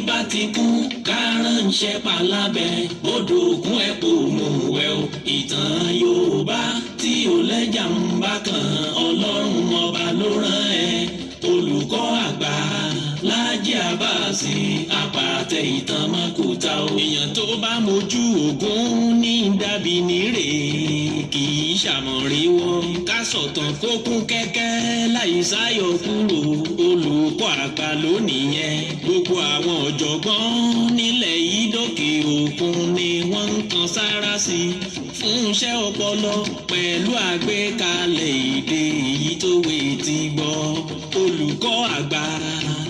Bá ti kún kárànṣẹ́ palábẹ́ odò òkun ẹ̀ kò mú wẹ̀ o. Ìtàn Yorùbá tí ò lẹ́jà ń bá kan, Ọlọ́run Ọba ló rán ẹ. Olùkọ́ àgbà Láàjì Àbáàsì, àpàtẹ ìtàn mọ́kúta o. Èèyàn tó bá mojú ògún ní dàbí nírè, kì í ṣàmọ̀ríwọ́. Ká sọ̀tàn kó kún kẹ́kẹ́ láì sáyọ kúrò, olùkọ́ àgbà lónìí yẹn. Gbogbo àwọn ọ̀jọ̀gbọ́n nílẹ̀ yìí, dókè òkun ni wọ́n ń kan sára sí fún iṣẹ́ ọpọlọ pẹ̀lú àgbékalẹ̀ èdè èyí tó wé ti gbọ́. Olùkọ́ àgbà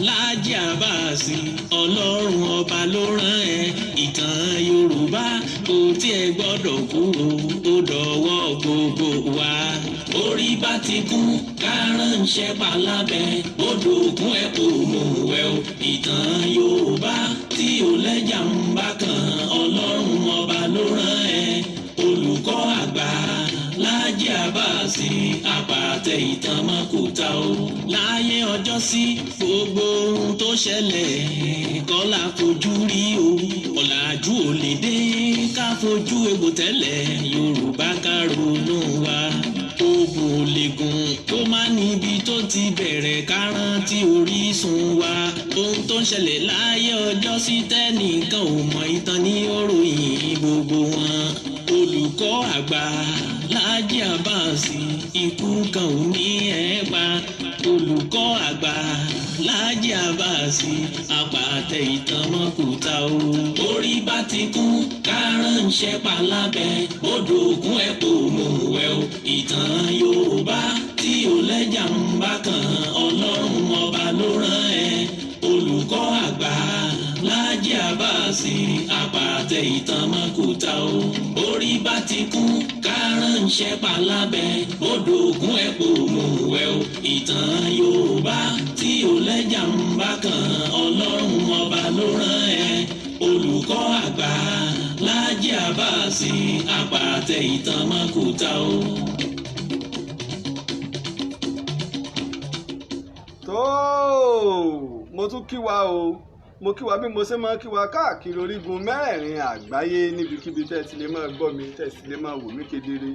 Láàjì Àbáàsì, Ọlọ́run Ọba ló rán ẹ. Ìtàn Yorùbá kò tiẹ̀ gbọ́dọ̀ kúrò, ó dọ̀wọ́ gbogbo wa. Orí bá ti kún kárànṣẹ́ palábẹ́ odò òkun ẹ̀ kò mú wẹ̀ o. Ìtàn Yorùbá tí ò lẹ́jà ń bá kan, Ọlọ́run Ọba ló rán ẹ. Olùkọ́ àgbà Láàjì Àbáàsì, àpàtẹ ìtàn mọ́kúta o. Láyé ọjọ́ sí, gbogbo ohun tó ṣẹlẹ̀ kọ́ la fojú rí o. Ọ̀làjú ò lè dé ká fojú egbò tẹ́lẹ̀. Yorùbá, ká ronú wa. Oògùn ò lè gùn kó má níbi tó ti bẹ̀rẹ̀, ká rántí orísun wa. Ohun tó ń ṣẹlẹ̀ láyé ọjọ́ sí tẹ́nìkan ò mọ̀, ìtàn ní òròyìn gbogbo wọn. Olùkọ́ àgbà Láàjì Àbáàsì, ikú kan ò ní ẹ̀ pa. Olùkọ́ àgbà Láàjì Àbáàsì, àpàtẹ ìtàn mọ́kúta o. Orí bá ti kún kárànṣẹ́ palábẹ́ odò òkun ẹ̀ kò mú wẹ̀ o. Ìtàn Yorùbá tí ò lẹ́jà ń bá kan, Ọlọ́run Ọba ló rán ẹ. Olùkọ́ àgbà Láàjì Àbáàsì, àpàtẹ ìtàn mọ́kúta o. Orí bá ti kún kárànṣẹ́ palábẹ́ odò òkun ẹ̀ kò mú wẹ̀ o. Ìtàn Yorùbá tí ò lẹ́jà ń bá kan, Ọlọ́run Ọba ló rán ẹ. Olùkọ́ àgbà Láàjì Àbáàsì, àpàtẹ ìtàn mọ́kúta o. Tó mo tún kí wa o, mo kí wa bí mo ṣe máa kí wa káàkiri orígun mẹ́rẹ̀ẹ̀rin àgbáyé, níbikíbi tẹ́ ẹ ti lè máa gbọ́ mi, tẹ́ ẹ sì lè máa wò mí kedere.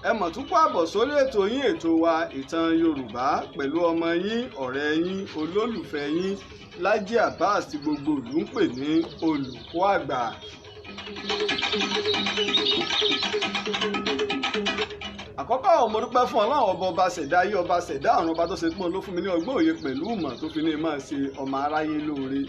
Ẹ mọ̀ tún kó àbọ̀ sórí ètò yín, ètò wa, Ìtàn Yorùbá, pẹ̀lú ọmọ yín, ọ̀rẹ́ yín, olólùfẹ́ yín, Lájí Abbas, tí gbogbo ìlú ń pè ní olùkọ́ àgbà. Àkọ́kọ́, mo dúpẹ́ fún Ọlọ́run Ọba, ọba ṣẹ̀dá ayé, ọba ṣẹ̀dá ọ̀run, ọba tó ṣe pọ́n ló fún mi ní ọgbọ́n, òye pẹ̀lú ìmọ̀ tó fi ní máa ṣe ọmọ aráyé lóore.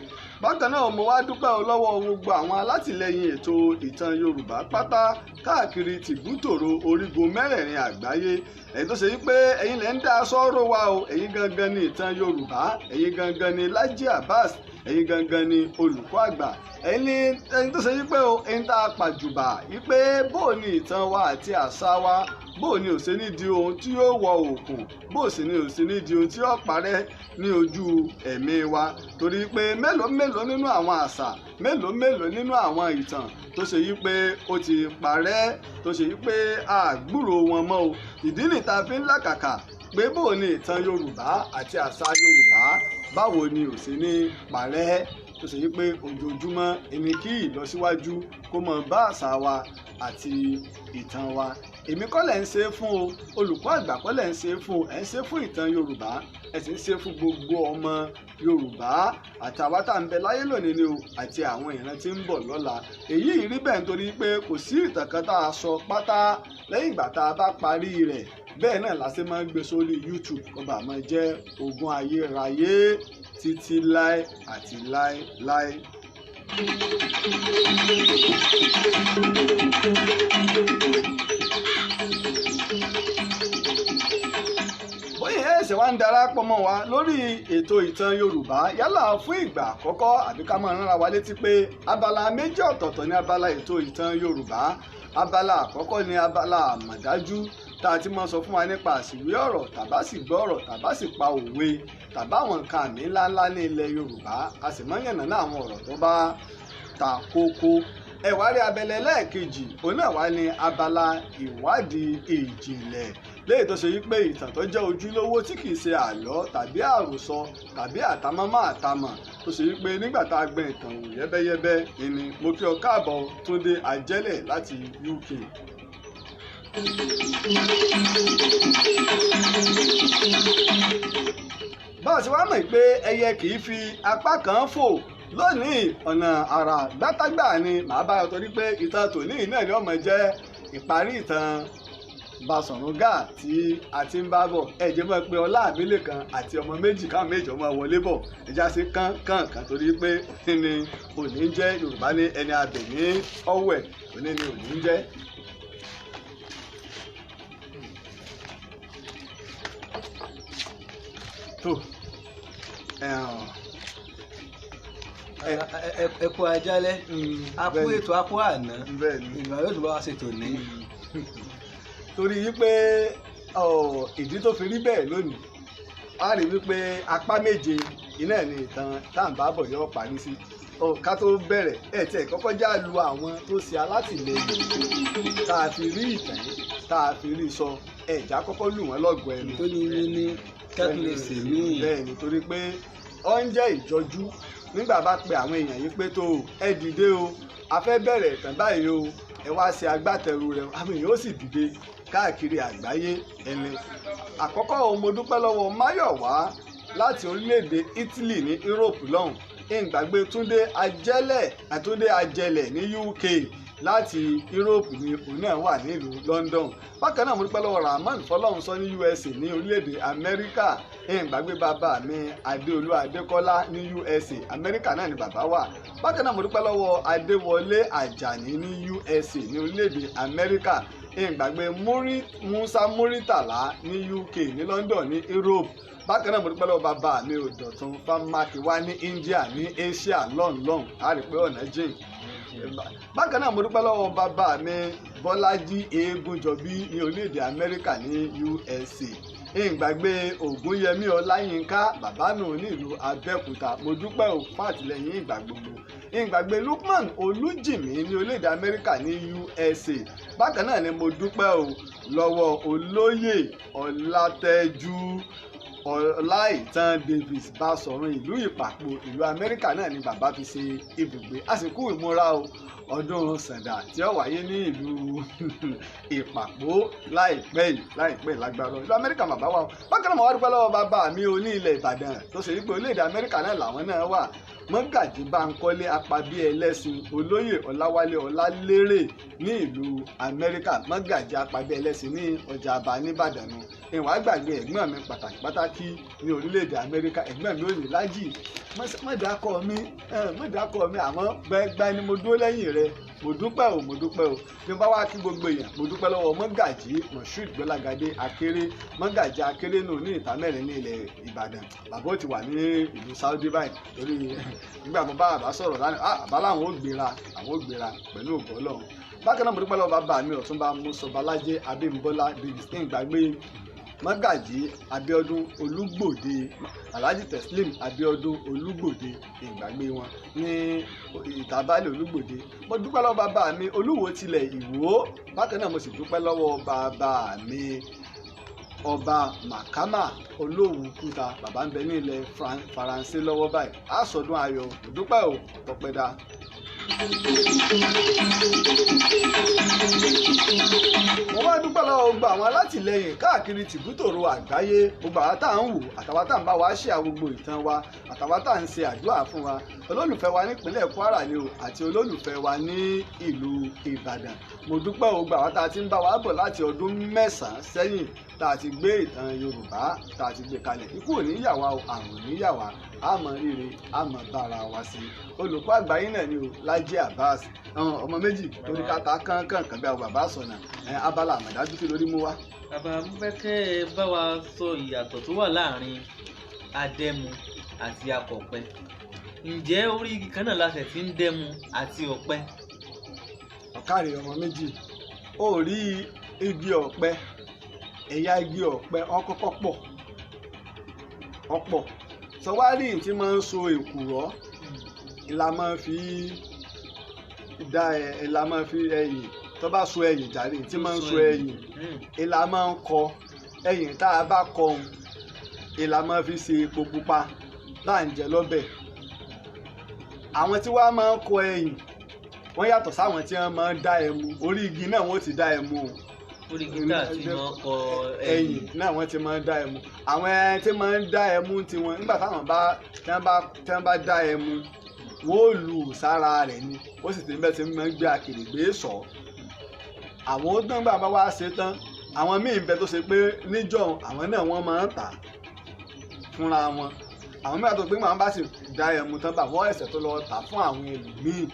Bákan náà, mo wá dúpẹ́ lọ́wọ́ gbogbo àwọn alátìlẹyìn ètò Ìtàn Yorùbá pátá káàkiri tìbútòrò orígun mẹ́rẹ̀ẹ̀rin àgbáyé. Èyí tó ṣe wípé ẹ̀yin lẹ́ ń dá sọ́rọ̀ wa o, ẹ̀yin gangan ni Ìtàn Yorùbá, ẹ̀yin gangan ni Lájí Abbas, ẹ̀yin gangan ni olùkọ́ àgbà. Ẹ̀yin ni ẹni tó ṣe wípé o, ẹ̀yin tá a pàjùbà wípé bó ni ìtàn wa àti àṣà wa, bó ni ò ṣe ní di ohun tí yóò wọ òkun, bó sì ni ò ṣe ní di ohun tí yóò parẹ́ ní ojú ẹ̀mí wa. Torí pé mélòó mélòó nínú àwọn àṣà, mélòó mélòó nínú àwọn ìtàn tó ṣe yí pé ó ti parẹ́, tó ṣe yí pé a gbúròó wọn mọ́ o. Ìdí nìta fi ń làkàkà pé bó ni ìtàn Yorùbá àti àṣà Yorùbá, báwo ni ò ṣe ní parẹ́, tó ṣe yí pé ojoojúmọ́ ẹni kí ìlọsíwájú kó mọ bá àṣà wa àti ìtàn wa. Èmi kọ́ lẹ̀ ń ṣe é fún o, olùkọ́ àgbà kọ́ lẹ̀ ń ṣe é fún o. Ẹ̀ ń ṣe é fún ìtàn Yorùbá, ẹ̀ sì ń ṣe é fún gbogbo ọmọ Yorùbá àtàwọn tá à ń bẹ láyé lónìí ni o, àti àwọn ìran tí ń bọ̀ lọ́la. Èyí rí bẹ́ẹ̀ nítorí pé kò sí ìtàn kan tá a sọ pátá lẹ́yìn ìgbà tá a bá parí rẹ̀, bẹ́ẹ̀ náà la ṣe máa ń gbé sórí YouTube kó bàa máa jẹ́ ogún ayérayé títí láé àti láéláé. Bóyá ẹ̀sẹ̀ wa ń darapọ̀ mọ́ wa lórí ètò Ìtàn Yorùbá, yálà fún ìgbà àkọ́kọ́ àbí ká máa ránra wa létí pé abala méjì ọ̀tọ̀ọ̀tọ̀ ní abala ètò Ìtàn Yorùbá. Abala àkọ́kọ́ ní abala àmọ̀dájú, tá a ti máa sọ fún wa nípa àsìwí ọ̀rọ̀, tàbá sì gbọ́ ọ̀rọ̀, tàbá sì pa òwe, tàbá àwọn nǹkan àmì ńláńlá ní ilẹ̀ Yorùbá. A sì máa ń yànnàná àwọn ọ̀rọ̀ tó bá ta kókó. Ẹ wá rí abẹ́lẹ̀ lẹ́ẹ̀kejì, òun náà wá ní abala ìwádìí ìjìnlẹ̀. Léyìí tó ṣe wípé ìtàn tó jẹ́ ojúlówó tí kìí ṣe àlọ́ tàbí àròsọ tàbí àtàmọ́mọ́ àtàmọ̀, tó ṣe wípé nígbà tá a gbẹ ìtàn wò yẹ́bẹ́yẹ́bẹ́ ìní. Mo kí ọ káàbọ̀, Túndé Àjẹlẹ̀ láti UK. Bá a ṣe wá mọ̀ pé ẹyẹ kì í fi apá kan fò, lónìí ọ̀nà àrà gbátágbà ni màá bá yọ, torí pé ìtàn tòní náà ni ọmọ jẹ́ ìparí ìtàn Basọ̀rún Gáà tí a ti ń bá bọ̀. Ẹ jẹ́ mọ́ pé ọlá àbílẹ̀ kan àti ọmọ méjì káwọn méjì ọmọ wọlé bọ̀, ẹja sí kán kán kan, torí pé òní ni òní ń jẹ́. Yorùbá ní ẹni abẹ̀ ní ọ̀wẹ̀, òní ni òní ń jẹ́. Tó ẹ kú ajálẹ̀, a kú ètò, a kú àná, ìgbà yóò tún bá wa ṣètò ní. Torí wípé ìdí tó fi rí bẹ́ẹ̀ lónìí, a rí wípé apá méje iná ní ìtàn tá à ń bá bọ̀ yọ parí sí. Ká tó bẹ̀rẹ̀, ẹ̀ tiẹ̀ kọ́kọ́ já lu àwọn tó ṣe alátìlẹyìn tá a fi rí ìtàn yìí, tá a fi rí sọ, ẹ̀já kọ́kọ́ lù wọ́n lọ́gọ̀ọ́ ẹnu. Tó ní ní ní kẹ́kùn sí mí. Bẹ́ẹ̀ ni, torí pé ó ń jẹ́ ìjọjú nígbà bá pe àwọn èèyàn yìí pé tó ẹ dìde o, a fẹ́ bẹ̀rẹ̀ ìtàn báyìí o, ẹ wá ṣe agbátẹrù rẹ̀, àwọn èèyàn ó sì dìde káàkiri àgbáyé. Ẹni àkọ́kọ́ òun, mo dúpẹ́ lọ́wọ́ Máyọ̀wá láti orílẹ̀-èdè Italy ní Europe lọ́hùn. Ìgbàgbé Túndé Ajẹ́lẹ̀, Túndé Ajẹ́lẹ̀ ní UK láti Europe ní òun náà wà nílùú London. Bákan náà mo dúpẹ́ lọ́wọ́ Rahman Fọlọ́runṣọ́ ní USA ní orílẹ̀-èdè Amẹ́ríkà. Ìgbàgbé bàbá mi Adéolú Adékọ́lá ní USA, Amẹ́ríkà náà ni bàbá wà. Bákan náà mo dúpẹ́ lọ́wọ́ Adéwọlé Àjàní ní USA ní orílẹ̀-èdè Amẹ́ríkà. Ìgbàgbé Musa Muritàlá ní UK ní London ní Europe. Bákan náà mo dúpẹ́ lọ́wọ́ bàbá mi Ọ̀dọ̀tun Fámákiwá ní India ní Asia lọ́nlọ́n, a rí pé ọ̀nà jìn. Bákan náà mo dúpẹ́ lọ́wọ́ bàbá mi Bọ́lájí Eégúnjọbí ní orílẹ̀-èdè Amẹ́ríkà ní USA. Ìgbàgbé Ògúnyẹmí Ọláyínká bàbá nù nílùú Abẹ́òkúta, mo dúpẹ́ ò fún àtìlẹ́yìn ìgbà gbogbo. Ìgbàgbé Lukman Olújìmí ní orílẹ̀-èdè Amẹ́ríkà ní USA. Bákan náà ni mo dúpẹ́ ò lọ́wọ́ olóyè Ọlátẹ́jú Ọláìtàn Davis Basọ̀run ìlú Ìpàpọ̀ ìlú Amẹ́ríkà náà ni bàbá fi ṣe ibùgbé. Àsìkò ìmúra o ọdún Sàndà tí ó wáyé ní ìlú Ìpàpọ̀ láìpẹ́ yìí, láìpẹ́ lágbára ìlú Amẹ́ríkà bàbá wa. Bákan náà mo wá dúpẹ́ lọ́wọ́ bàbá mi oní ilẹ̀ Ìbàdàn tó ṣe wípé orílẹ̀-èdè Amẹ́ríkà náà làwọn náà wà, Mọ́gàjí Bánkọ́lé Apabí Ẹlẹ́sìn Olóyè Ọláwálé Ọlálérè ní ìlú Amẹ́ríkà, Mọ́gàjí Apabí Ẹlẹ́sìn ní ọjà àbá nìbàdàn nù. Ìwà gbàgbé ẹ̀gbọ́n mi pàtàkì pàtàkì ní orílẹ̀-èdè Amẹ́ríkà, ẹ̀gbọ́n mi ò ní lájì mọ̀dákọ̀ mi, àmọ́ gbẹ́gbẹ́ ni mo dúró lẹ́yìn rẹ̀. Mo dúpẹ́ o, mo dúpẹ́ o. Bí n bá wá kí gbogbo èèyàn, mo dúpẹ́ lọ́wọ́ Mọ́gàjí Moshood Gbọ́lágadé Akéré, Mọ́gàjí Akéré nù ní ìta mẹ́rin ní ilẹ̀ Ìbàdàn. Bàbá ó ti wà ní ìlú Saudi báyìí, torí nígbà mo bá bàbá sọ̀rọ̀ lánàá, bàbá làwọn ó gbéra, àwọn ó gbéra pẹ̀lú ògo Ọlọ́run. Bákan náà mo dúpẹ́ lọ́wọ́ bàbá mi Ọ̀túnba Mọ́sọ̀bálájé Abímbọ́lá Davis ní ìgbàgbé Mọ́gàjí Abíọ́dún Olúgbòde, Alhaji Teslim Abíọ́dún Olúgbòde, ìgbàgbé wọn ní ìtàbálẹ̀ Olúgbòde. Mo dúpẹ́ lọ́wọ́ bàbá mi Olúwo tilẹ̀ Ìwó. Bákan náà mo sì dúpẹ́ lọ́wọ́ bàbá mi Ọba Màkàmà Olówu Kúta, bàbá ń bẹ ní ilẹ̀ Faransé lọ́wọ́ báyìí. Àsọdún ayọ̀, mo dúpẹ́ o, tọpẹ́ dá. Mo wá dúpẹ́ lọ́wọ́ gbogbo àwọn alátìlẹyìn káàkiri tìbútòrò àgbáyé, gbogbo àwọn tá à ń wò, àtàwọn tá à ń bá wa ṣe gbogbo ìtàn wa, àtàwọn tá à ń ṣe àdúrà fún wa, olólùfẹ́ wa nípínlẹ̀ Kwara ni o àti olólùfẹ́ wa ní ìlú Ìbàdàn. Mo dúpẹ́ gbogbo àwọn tá a ti ń bá wa bọ̀ láti ọdún 9 sẹ́yìn tá a ti gbé ìtàn Yorùbá tá a ti gbé kalẹ̀. Ikú ò ní yà wá o, àrùn ò ní yà wá, a mọ̀ rírì, a mọ̀ bára wa sí. Olùkọ́ àgbáyé náà ni o, Lájí Abbas, ọmọ méjì torí káta kánkán kan bí àwọn bàbá sọ̀nà abala àmọ̀dájú kí lórí mú wá. Bàbá, mo fẹ́ kẹ́ ẹ bá wa sọ ìyàtọ̀ tó wà láàrin adẹ́mu àti akọ̀pẹ. Ǹjẹ́ orí igi kan náà la ṣẹ̀ ti ń dẹ́mu àti ọ̀pẹ? Ọ̀kàrẹ̀ ọmọ méjì, ó rí igi ọ̀pẹ, ẹ̀yà igi ọ̀pẹ ọkọ̀kọ̀ pọ̀ ọ̀pọ̀. Sọwárì tí máa ń so èkùrọ́ ìlà máa fi dá ìlà máa fi ẹyìn tó bá so ẹyìn jáde tí máa ń so ẹyìn ìlà máa ń kọ. Ẹyìn tá a bá kọ ohun ìlà máa fi ṣe epo pupa tá à ń jẹ lọ́bẹ̀. Àwọn tí wàá máa ń kọ ẹyìn wọ́n yàtọ̀ sáwọn tí wọ́n máa ń dá ẹmu. Orí igi náà wọ́n ti dá ẹmu o. Orí gíga tí wọ́n kọ ẹyìn náà wọ́n ti máa ń dá ẹmu. Àwọn ẹni tí máa ń dá ẹmu tiwọn, nígbà táwọn bá tí wọ́n bá dá ẹmu, wọ́n ó lù ú sára rẹ̀ ni, ó sì ti ń bẹ́ ti máa ń gbé akèrègbè sọ. Àwọn ó dán bàbá wa ṣe tán. Àwọn míì ń bẹ tó ṣe pé níjọ́ àwọn náà wọ́n máa ń tà fúnra wọn. Àwọn míì àti pé màá bá sì dá ẹmu tán, bá wọ́n ẹ̀sẹ̀ tó lọ tà fún àwọn ẹlòmíì.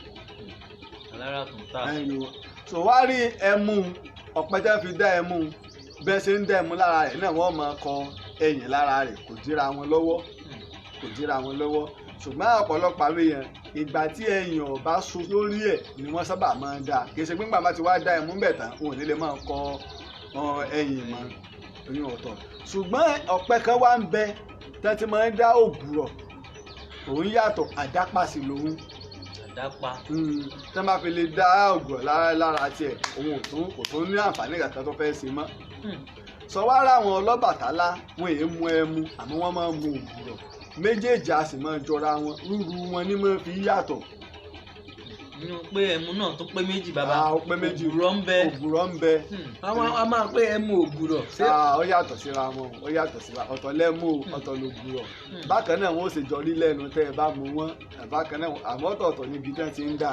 Alára tó ń tà. So wá rí ẹmu ọ̀pẹ tẹ́ fi dá ẹmu, bẹ́ẹ̀ ṣe ń dá ẹmu lára rẹ̀ náà wọ́n máa kọ ẹyìn lára rẹ̀, kò díra wọn lọ́wọ́, kò díra wọn lọ́wọ́. Ṣùgbọ́n ọ̀pọ̀lọpọ̀ àwọn èèyàn, ìgbà tí ẹyìn ọ̀bá so lórí ẹ̀ ni wọ́n sábà máa ń dá. Kì í ṣe pé nígbà tí wàá dá ẹmu bẹ̀ tán, wọn ò ní lè máa kọ ẹyìn mọ́, oyún ọ̀tọ̀. Ṣùgbọ́n ọ̀pẹ kan wá ń bẹ tẹ́ ti máa ń dá ògùrọ̀, òun yàtọ̀, àdápàsì lòun. Àdápa. Tí wọ́n bá fi lè dá ògùrọ̀ lára tiẹ̀, òun kò tún ní àǹfààní kankan tó fẹ́ ṣe mọ́. Sọ wá rà àwọn Ọlọ́bàtálá, wọn èé mu ẹmu àmọ́ wọ́n máa ń mu ògùrọ̀. Méjèèjì a sì máa jọra wọn, rúru wọn ní máa fi yàtọ̀. Nínú pé ẹmu náà tó pé méjì bàbá. Ó pé méjì. Ògùrọ̀ ń bẹ. Ògùrọ̀ ń bẹ. Àwọn a máa pé ẹmu ògùrọ̀. Ó yàtọ̀ síra wọn, ó yàtọ̀ síra, ọ̀tọ̀ lẹ́mu, ọ̀tọ̀ lògùrọ̀. Bákan náà wọn ó sì jọ rí lẹ́nu tẹ́ ẹ bá mu wọn. Bákan náà àmọ́ ọ̀tọ̀ọ̀tọ̀ níbi tí wọ́n ti ń dá.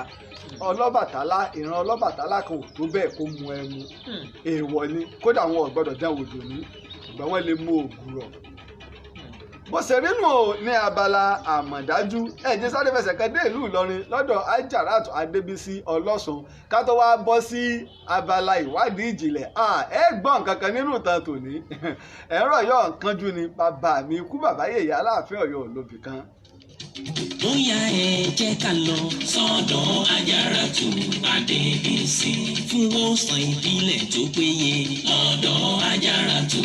Ọlọ́bàtálá, ìran Ọlọ́bàtálá kan ò tó bẹ́ẹ̀ kó mu ẹmu. Èèwọ̀ ni, kódà wọn ò gbọ́dọ̀ dán wò dòní, ṣùgbọ́n wọ́n lè mu ògùrọ̀. Bó ṣe rí nù o ní abala àmọ̀dájú. Ẹ̀jẹ̀ sáré fẹsẹ̀ kan dé ìlú Ìlọrin lọ́dọ̀ Ajarat Adébísí Ọlọ́sùn ká tó wá bọ́ sí abala ìwádìí ìjìnlẹ̀. Ẹ gbọ́ nǹkan kan nínú ìtàn tòní. Ẹ̀rọ Ọ̀yọ́ nǹkanjú ni bàbá mi kú bàbá yèyé Aláàfin Ọ̀yọ́ olóbì kan. Bóyá ẹ jẹ́ ká lọ sọ́dọ̀ Ajaratu Adébísí fún ìwòsàn ìbílẹ̀ tó péye lọ́dọ̀ Ajaratu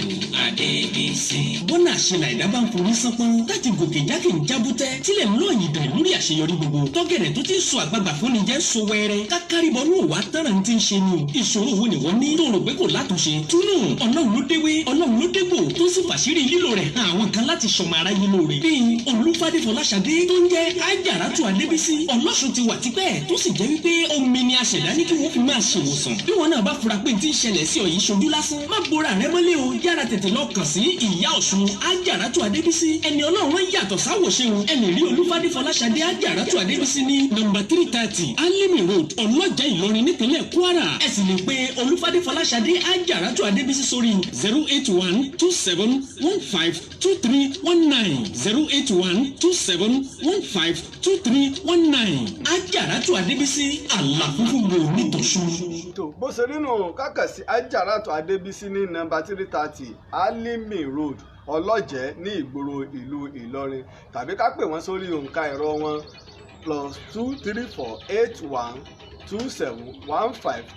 Adébísí. Bọ́nà àṣelà ẹ̀dá bá ń forí sánpọ́n láti gòkè jákè ń jábútẹ́ tílẹ̀ ń lọ́ọ̀yìn dàn lórí àṣeyọrí gbogbo tọ́gẹ̀rẹ̀ tó ti ń sọ àgbààgbà fúnni jẹ́ sọ wẹ́rẹ́ kákárìbọ̀ ní òwà tánà ti ń ṣe ni. Ìṣòro wo ni wọ́n ní tó rò pé kò látúnṣe túnú? Ọlọ́run ló déwé, Ọlọ́run ló dégbò tó sì fàṣírí lílo rẹ̀ hàn àwọn kan láti sọmọ aráyé lóore bíi Olúfadé Fọláṣadé tó ń jẹ́ Ajaratu Adébísí Ọlọ́sùn ti wà tipẹ́ tó sì jẹ́ wípé omi ni aṣẹ̀dá ní kí wọ́n fi máa ṣèwòsàn. Bí wọn náà bá fura pé tí ń ṣẹlẹ̀ sí ọ yìí ṣojú lásán, má bora rẹ mọ́lẹ̀ o, yára tètè lọ kàn sí ìyá Ọ̀ṣun Ajaratu Adébísí ẹni Ọlọ́run yàtọ̀ sáwòṣe o. Ẹ lè rí Olúfadé Fọláṣadé Ajaratu Adébísí ní nọ́mbà 330 Alimi Road, Ọlọ́jà, Ìlọrin, nípínlẹ̀ Kwara. Ẹ sì lè pe Olúfadé Fọláṣadé Ajaratu Adébísí sórí 08127152319, 08127152319. Ajaratu Adébísí àlàfúnfún gbòò nítòsùn. Tó bó ṣe rí nù, kákà sí Ajaratu Adébísí ní nọ́mbà 330 Alimi Road, Ọlọ́jẹ́, ní ìgboro ìlú Ìlọrin, tàbí ká pè wọ́n sórí òǹkà ẹ̀rọ wọn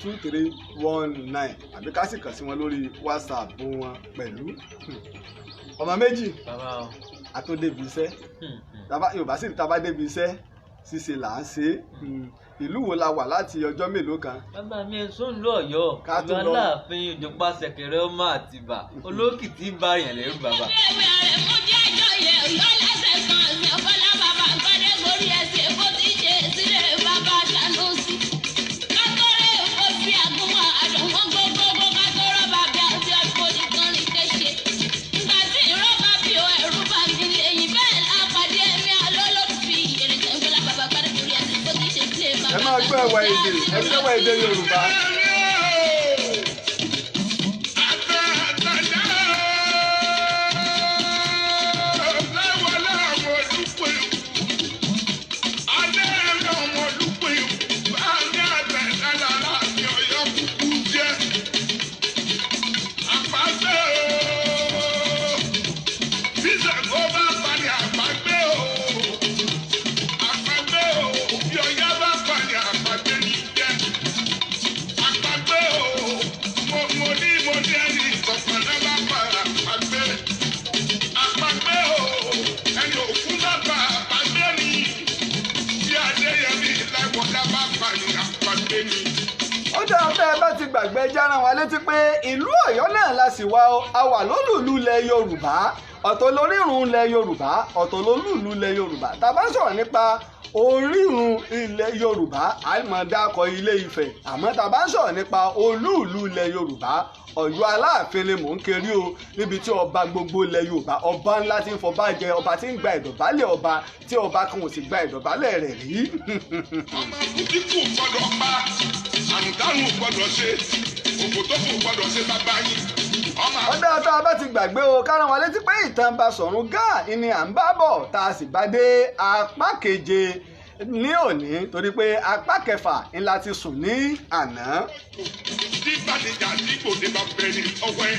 +2348127152319, àbí ká sì kàn sí wọn lórí WhatsApp wọn pẹ̀lú. Ọmọ méjì àtòdébi iṣẹ́ Yorùbá sì tá a bá débi iṣẹ́ ṣíṣe là ń ṣe é. Ìlú wo la wà láti ọjọ́ mélòó kan? Bàbá mi, èso ń lọ Ọ̀yọ́, ìlú Aláàfin Òjòpá Ṣẹ̀kẹ̀rẹ̀ ọmọ Àtìbà olókìtì bá yàn lẹ́rù bàbá. Ẹ máa gbọ́ ẹwà èdè, ẹ gbọ́ ẹwà èdè Yorùbá. Dáa, tẹ́ ẹ bá ti gbàgbé, jára wa létí pé ìlú Ọ̀yọ́ náà la sì wá o. A wà lólùlú ilẹ̀ Yorùbá. Ọ̀tọ̀ lórírun ilẹ̀ Yorùbá, ọ̀tọ̀ lólùlú ilẹ̀ Yorùbá. Tá a bá sọ̀rọ̀ nípa orírun ilẹ̀ Yorùbá, a máa dákọ̀ Ilé Ifẹ̀, àmọ́ tá a bá ń sọ̀rọ̀ nípa olúùlú ilẹ̀ Yorùbá, Ọ̀yọ́ Aláàfin ni mò ń kiri o, níbi tí ọba gbogbo ilẹ̀ Yorùbá, ọba ńlá tí ń fọba jẹ, ọba tí ń gba ìdọ̀bálẹ̀ ọba, tí ọba kan ò sì gba ìdọ̀bálẹ̀ rẹ̀ rí. Ọmọ kíkù gbọ́dọ̀ pa, àrùn dárùn gbọ́dọ̀ ṣe, òkò tó kù gbọ́dọ̀ ṣe bàbá yín. Ọmọ Ọ̀dà, tá a bá ti gbàgbé o, ká rán wa létí pé ìtàn Basọ̀run Gáà ni à ń bá bọ̀, tá a sì bá dé apá keje ní òní, torí pé apá kẹfà ńlá ti sùn ní àná. Tí gbàdéjà tí kò dé bá bẹ̀rẹ̀ ní ọwọ́ ẹ̀.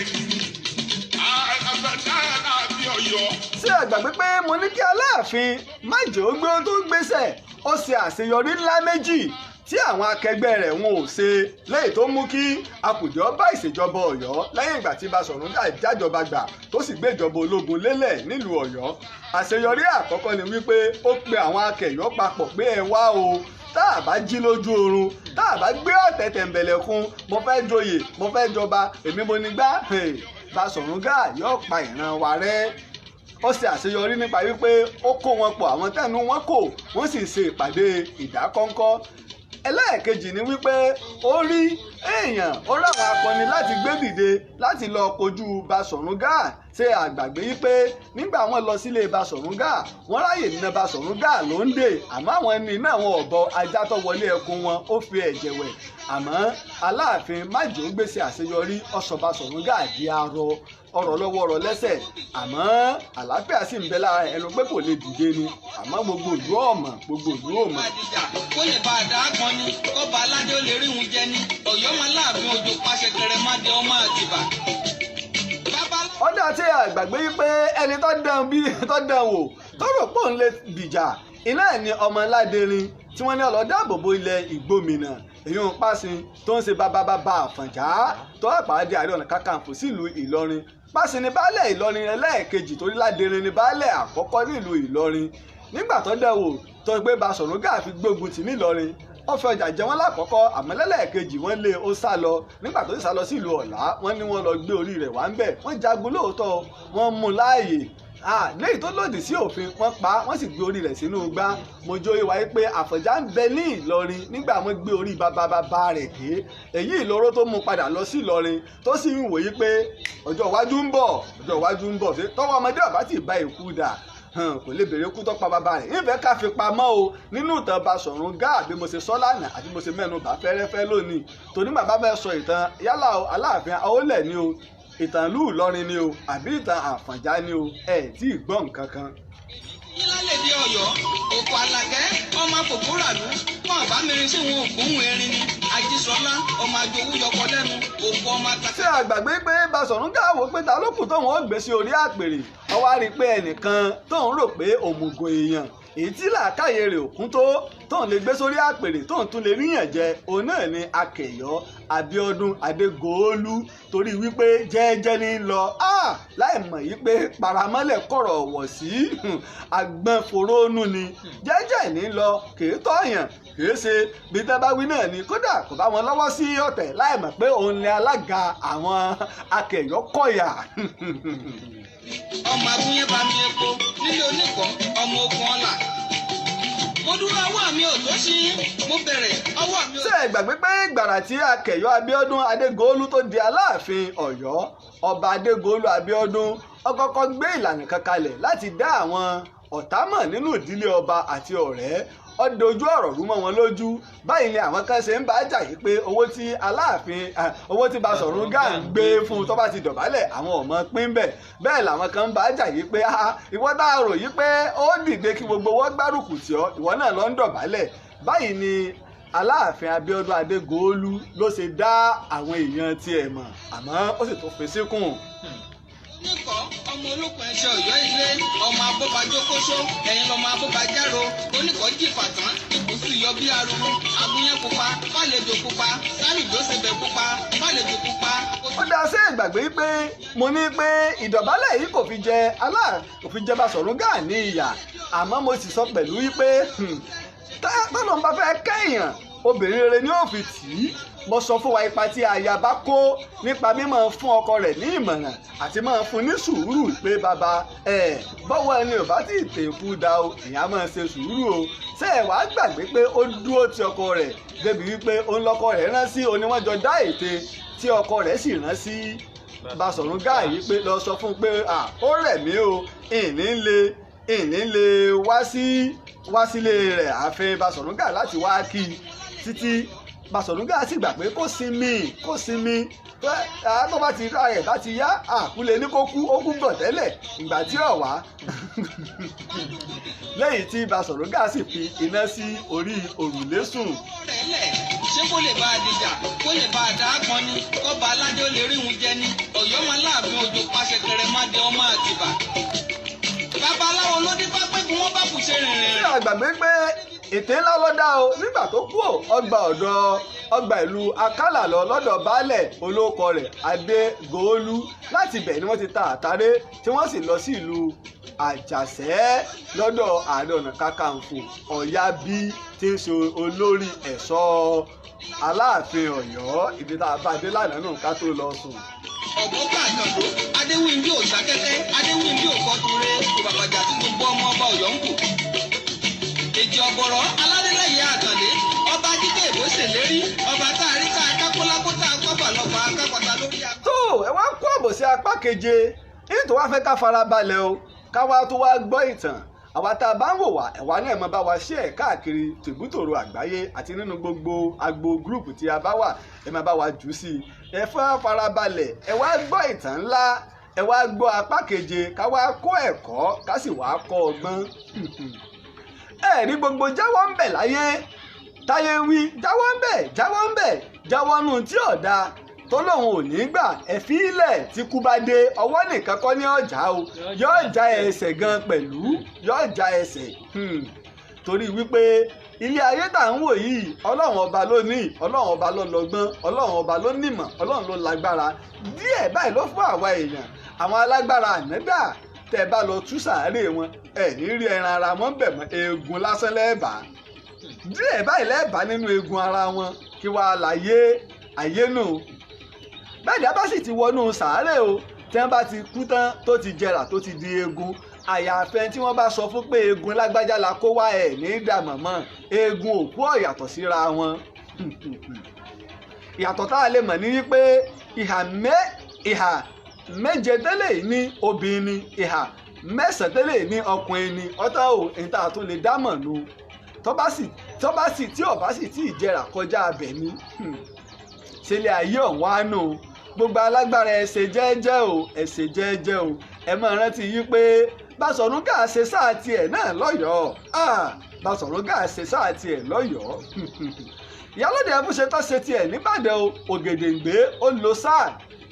Àbí Ọ̀yọ́. Ṣé ẹ gbàgbé pé mo ní kí Aláàfin májèógbé tó gbéṣẹ̀, ó ṣe àṣeyọrí ńlá méjì tí àwọn akẹgbẹ́ rẹ̀ wọn ò ṣe, lẹ́yìn tó mú kí akùdé bá ìṣèjọba Ọ̀yọ́ lẹ́yìn ìgbà tí Basọ̀run Gáà jájọba gbà, tó sì gbé ìjọba ológun lélẹ̀ nílùú Ọ̀yọ́? Àṣeyọrí àkọ́kọ́ ni wípé ó pe àwọn akẹ̀yọ́ papọ̀ pé, "Ẹ wá o, tá a bá jí lójú oorun, tá a bá gbé ọ̀tẹ̀ tẹ̀m̀bẹ̀lẹ̀kun, mo fẹ́ joyè, mo fẹ́ jọba, èmi mo ní gbá, Basọ̀run Gáà yóò pa ìran wa rẹ́." Ó ṣe àṣeyọrí nípa wípé ó kó wọn pọ̀, àwọn tẹ́nu wọn kò, wọ́n sì ṣe ìpàdé ìdákọ́ńkọ́. Ẹlẹ́ẹ̀kejì ni wípé ó rí èèyàn, ó ráwọn akọni láti gbé dìde láti lọ kojú Basọ̀run Gáà. Ṣe àgbàgbé wípé nígbà wọn lọ sílé Basọ̀run Gáà, wọ́n ráyè nínú Basọ̀run Gáà ló ń dè, àmọ́ àwọn ẹni náà, wọn ò bọ ajá tó wọlé ẹkùn wọn, ó fi ẹ̀jẹ̀ wẹ̀. Àmọ́ Aláàfin májòógbèsè àṣeyọrí, ó sọ Basọ̀run Gáà di arọ, ọ̀rọ̀ lọ́wọ́ ọ̀rọ̀ lẹ́sẹ̀, àmọ́ àlàáfíà sì ń bẹ lára ẹnu pé kò lè dìde ni, àmọ́ gbogbo ìlú ọ̀mọ̀, gbogbo ìlú ọ̀mọ̀. Kó lè bá a dá kan ní kọ́ba aládé ó lè rí òun jẹ ní Ọ̀yọ́ máa láàfin òjò pàṣẹ kẹrẹmádé ọmọ Àtìbà. Bàbá Ọ̀dà, tí a gbàgbé wípé ẹni tó dán bí tó dán wò, tó rò pé òun lè dìjà iná ẹ̀ ní ọmọ Ládẹrin tí wọ́n ní ó lọ dáàbòbò ilẹ̀ Ìgbòmìnà, èyí ń Pásin tó ń ṣe bàbá bàbá Àfọ̀njá tó àpàdé Ààrẹ Ọ̀nà Kakanfò sílùú Ìlọrin. Pásin ní baálẹ̀ Ìlọrin ẹlẹ́ẹ̀kejì, torí Ládẹrin ní baálẹ̀ àkọ́kọ́ nílùú Ìlọrin. Nígbà tó dẹ̀ wò tó gbé Basọ̀run Gáà fi gbógun tì nílọrin, ó fi ọjà jẹ wọ́n lákọ̀ọ́kọ́, àmọ́ lẹ́lẹ́ẹ̀kejì wọ́n lé ó sá lọ. Nígbà tó sì sá lọ sílùú Ọ̀lá, wọ́n ní wọ́n lọ gbé orí rẹ̀ wá ń bẹ̀. Wọ́n jagun lóòótọ́, wọ́n mú un láàyè léyìí tó lòdì sí òfin, wọ́n pa á, wọ́n sì gbé orí rẹ̀ sínú igbá. Mo jó ìwà yìí pé Àfọ̀njá ń bẹ ní Ìlọrin nígbà wọ́n gbé orí bàbá bàbá rẹ̀ dé. Èyí ìlóró tó mú padà lọ sí Ìlọrin, tó sì ń wòye pé ọjọ́ iwájú ń bọ̀, ọjọ́ iwájú ń bọ̀. Ṣé tọ́wọ́ ọmọdé ọ̀bá sì bá ìkú dà, kò lè béèrè ikú tó pa bàbá rẹ̀. Ìfẹ́ ká fi pamọ́ o nínú ìtàn Basọ̀run Gáà, bí mo ṣe sọ lánàá àti mo ṣe mẹ́nu bà fẹ́rẹ́fẹ́ lónìí, torí bàbá fẹ́ sọ ìtàn yálà o, Aláàfin Aólẹ̀ ni o, ìtàn ìlú Ìlọrin ni o, àbí ìtàn Àfọ̀njá ni o, ẹ̀ tí ì gbọ́ nǹkan kan. Yín lálẹ́ di Ọ̀yọ́ òkò Àlàkẹ́ ọmọ àfòkúràlú wọn àbá mìíràn sí wọn ògbóhùn erin ni Ajísọlá ọmọ àjòwú yọkọ lẹ́nu òkú ọmọ ata. Ṣé àgbàgbé pé Basọ̀run Gáà wò pé ta ló kù tóun ó gbé sí orí àpèrè? Ó wá rí i pé ẹnìkan tóun rò pé òmùgọ̀ èèyàn, èyí tí làákàyè rẹ̀ òkun tó tóun lè gbé sórí àpèrè, tóun tún lè ríyàn jẹ, òun náà ni Akẹ̀yọ́ Abíọ́dún Adégòólú, torí wípé jẹ́ẹ́jẹ́ ní lọ, láì mọ̀ yí pé paramọ́lẹ̀ kọ̀rọ̀ wọ̀ sí agbọ́n forónú ni. Jẹ́ẹ́jẹ́ ní lọ, kìí tọ̀yàn, kìí ṣe bí tẹ́ bá wí náà ni, kódà kò bá wọn lọ́wọ́ sí ọ̀tẹ̀, láì mọ̀ pé òun ni alága àwọn Akẹ̀yọ́ kọ̀yà. Ọmọ agúnyẹ́ bá mi epo nílé oníkọ́ ọmọ ogun ọ̀la. Mo dúró, ọwọ́ mi ò tó sí, mo bẹ̀rẹ̀, ọwọ́ mi ò. Ṣé ẹ gbàgbé pé gbàrà tí Akẹ̀yọ́ Abíọ́dún Adégòólú tó di Aláàfin Ọ̀yọ́, ọba Adégòólú Abíọ́dún, ó kọ́kọ́ gbé ìlànà kan kalẹ̀ láti dá àwọn ọ̀tá mọ̀ nínú ìdílé ọba àti ọ̀rẹ́. Ó dojú ọ̀rọ̀ rú mọ́ wọn lójú. Báyìí ni àwọn kan ṣe ń bá jà yìí pé owó tí Aláàfin, owó tí Basọ̀run Gáà ń gbé fún un tó bá ti dọ̀bálẹ̀, àwọn ọmọ pín bẹ̀. Bẹ́ẹ̀ làwọn kan ń bá jà yìí pé ìwọ tá a rò yìí pé ó dìde kí gbogbo wọn gbárùkù tì ọ́, ìwọ náà lọ ń dọ̀bálẹ̀. Báyìí ni Aláàfin Abíọ́dún Adégòólú ló ṣe dá àwọn èèyàn tiẹ̀ mọ̀, àmọ́ ó sì tún fi síkùn. Oníkọ́ ọmọ olókùn ẹ̀ṣẹ̀ Ọ̀yọ́ ilé ọmọ abọ́bajókóṣó ẹ̀yin lọ́mọ abọ́bajáró. Oníkọ́ jìfà tán, ìkùsù yọ bí arúgbó. Agúnyẹ́ pupa fàlejò, pupa sálùdóṣebẹ̀, pupa fàlejò pupa. Ó dá sí ìgbàgbé pé mo ní pé ìdọ̀bálẹ̀ yìí kò fi jẹ alá kò fi jẹ Basọ̀run Gáà ní ìyà, àmọ́ mo sì sọ pẹ̀lú wípé tọ́lọ́n bá fẹ́ kẹ́yàn Obìnrin rere ni ó fi tì í. Mo sọ fún wa ipa tí ayaba kó nípa mímọ̀ fún ọkọ rẹ̀ ní ìmọ̀ràn àti máa fún ní sùúrù pé bàbá ẹ̀ bọ́wọ́ ẹni ò bá tí ì tẹ̀kú da o, èèyàn máa ṣe sùúrù o. Ṣé ẹ wàá gbàgbé pé ó dúró ti ọkọ rẹ̀ débi wípé òun lọkọ rẹ̀ rán sí oníwọ́njọ dá ète tí ọkọ rẹ̀ sì rán sí Basọ̀rún Gáà yìí pé lọ sọ fún un pé ó rẹ̀ mí o, ìní lè wá sílé rẹ̀ ààfin Basọ̀rún Gáà láti wá kí i títí. Basọ̀rún Gáà sì gbà pé kó sinmi kó sinmi, tó bá ti ra rẹ̀ bá ti yá àkúlẹ̀ ní kó kú, ó kú gàn tẹ́lẹ̀ ìgbà tí ò wá. Lẹ́yìn tí Basọ̀rún Gáà sì fi iná sí orí òrùlé sùn. Ṣé kó lè bá a dìjà, kó lè bá a dá a pọn ni, kọ́ba aládé ó lè rí òun jẹ ni? Ọ̀yọ́ máa láàfin òjò pàṣẹ kẹrẹ má dé ọmọ Àtìbà. Babaláwo ló dín bá pé kí wọ́n bá kù ṣe rìnrìn. Ṣé àgbàgbé pé ète ńlá ló dá o nígbà tó kú ò ọgbà ọ̀dọ̀ ọgbà ìlú Akálà lọ lọ́dọ̀ baálẹ̀ olóko rẹ̀ Adégòólú. Láti ibẹ̀ ni wọ́n ti ta àtàrẹ tí wọ́n sì lọ sí ìlú Àjàṣẹ́ lọ́dọ̀ Ààrẹ Ọ̀nà Kakanfò Ọ̀yábí tí ń ṣe olórí ẹ̀ṣọ́ Aláàfin Ọ̀yọ́. Ibi tá a bá dé lánàá nù ká tó lọ sùn. Ọ̀gbọ́n àtàndó Adéwìnbí ò sákẹ́kẹ́, Adéwìnbí ò kọ́ture, kò bàbàjà tí gbogbo ọmọ ọba Ọ̀yọ́ ń kù. Èjì ọ̀bọ̀rọ̀ aládélẹ́yẹ àtàndé, ọba jíjẹ́ ìbò ṣèlérí, ọba tá a rí ká kákólákó tá a kọ́bà lọ́ba kápátá lórí apá. Tó ẹ wá kó àbọ̀ sí apá keje, nítorí wàá fẹ́ ká farabalẹ̀ o, ká wá tó wá gbọ́ ìtàn. Àwa tá a bá ń wò wá, ẹ̀wá náà mọ bá wa ṣe ẹ̀ káàkiri tìbútòrò àgbáyé àti nínú gbogbo agbo gúrùpù tí a bá wà, ẹ máa bá wa jù sí i. Ẹ fẹ́ farabalẹ̀, ẹ wá gbọ́ ìtàn ńlá, ẹ wá gbọ́ apá keje, ká wá kó ẹ̀kọ́, ká sì wá kọ́ ọgbọ́n. Ẹ rí gbogbo jáwọ́ ń bẹ̀ láyé táyé ń wí, jáwọ́ ń bẹ̀, jáwọ́ ń bẹ̀, jáwọ́ nù tí ọ̀dà tó lóun ò ní gbà, ẹ̀fí ilẹ̀ tí kú bá dé ọwọ́ nìkan kọ́ ní ọjà o, yóò já ẹsẹ̀ gan pẹ̀lú, yóò já ẹsẹ̀. Torí wípé ilé ayé tá à ń wò yìí, Ọlọ́run ọba ló ní, Ọlọ́run ọba ló lọ́gbọ́n, Ọlọ́run ọba ló nímọ̀, Ọlọ́run ló lágbára. Díẹ̀ báyìí ló fún àwa èèyàn. Àwọn alágbára ànádà tẹ́ bá lọ tú sàárè wọn, ẹ̀ ní rí ẹran ara wọn bẹ̀ mọ́, eegun lásán lẹ́ẹ̀bà. Díẹ̀ báyìí lẹ́ẹ̀bà nínú eegun ara wọn, kí wàá láyé ayé nù. Bẹ́ẹ̀ ni a bá sì ti wọnú sàárè o, tí wọ́n bá ti kú tán tó ti jẹrà tó ti di eegun, àyàfẹ́ tí wọ́n bá sọ fún pé eegun lágbájá la kó wá, ẹ̀ ní dàmọ̀ mọ́, eegun òkú ọ̀yàtọ̀ síra wọn. Ìyàtọ̀ tá a lè mọ̀ ní wípé ìhà méje tẹ́lẹ̀ ní obìnrin ni, ìhà mẹ́sàn-án tẹ́lẹ̀ ní ọkùnrin ni, ọ̀tá ò ní tá a tún lè dámọ̀ nu. Tó bá sì tí ò bá sì tí ì jẹrà kọjá abẹ ni sílé ayé ọ̀hún á nù. Gbogbo alágbára ẹ ṣe jẹ́ẹ́jẹ́ o, ẹ ṣe jẹ́ẹ́jẹ́ o. Ẹ máa rántí yí pé Basọ̀rún Gáà ṣe sáà tiẹ̀ náà lọ́yọ̀ọ́. Basọ̀rún Gáà ṣe sáà tiẹ̀ lọ́yọ̀ọ́. Ìyálóde Ẹfúnṣetán ṣe tiẹ̀ nìbàdàn o, Ògèdèǹgbé ó lo sáà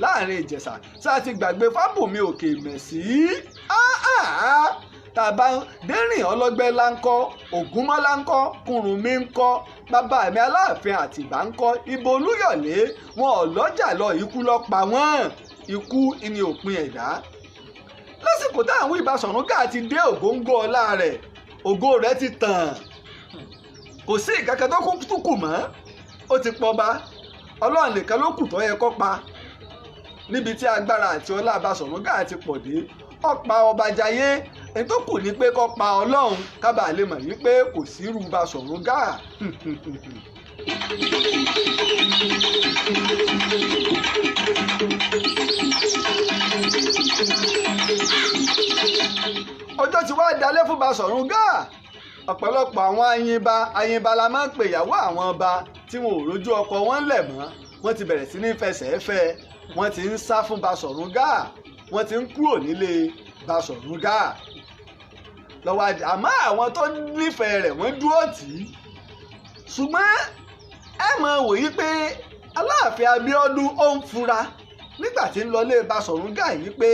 láàrin Ìjẹ̀ṣà. Sáà ti gbàgbé Fábùnmi Òkè Mẹ̀sí. Tàbá dẹ́rìn ọlọ́gbẹ́ láńkọ́, Ògúnmọ́lá ńkọ́, Kúrúnmí ńkọ́, bàbá mi Aláàfin Àtìbá ńkọ́, ibo Olúyọ̀lé wọn ò lọ́jà lọ, ikú lọ pa wọ́n, ikú ni òpin ẹ̀dá. Lásìkò táwọn Basọ̀rún Gáà ti dé ògóńgó ọlá rẹ̀, ògo rẹ̀ ti tàn, kò sí ìkankan tó kù mọ́, ó ti pọba, Ọlọ́run nìkan ló kù tó yẹ kó pa. Níbi tí agbára àti ọlá Basọ̀rún Gáà ti pọ̀ dé, ó pa ọba jayé, èyí tó kù ní pé kó pa Ọlọ́run kábàá lè mọ̀ wípé kò sírú Basọ̀rún Gáà. Ọjọ́ tí wàá dalẹ̀ fún Basọ̀rún Gáà. Ọ̀pọ̀lọpọ̀ àwọn ayinba la máa ń pè ìyàwó àwọn ọba tí wọn ò rójú ọkọ wọn lẹ̀ mọ́, wọ́n ti bẹ̀rẹ̀ sí ní fẹsẹ̀ fẹ́, wọ́n ti ń sá fún Basọ̀rún Gáà, wọ́n ti ń kúrò nílé Basọ̀rún Gáà lọ́wọ́. Àmọ́ àwọn tó nífẹ̀ẹ́ rẹ̀ wọ́n dúró tì í. Ṣùgbọ́n ẹ mọ̀ wòye pé Aláàfin Abíọ́dún ó ń fura nígbà tí ń lọlé Basọ̀rún Gáà yìí pé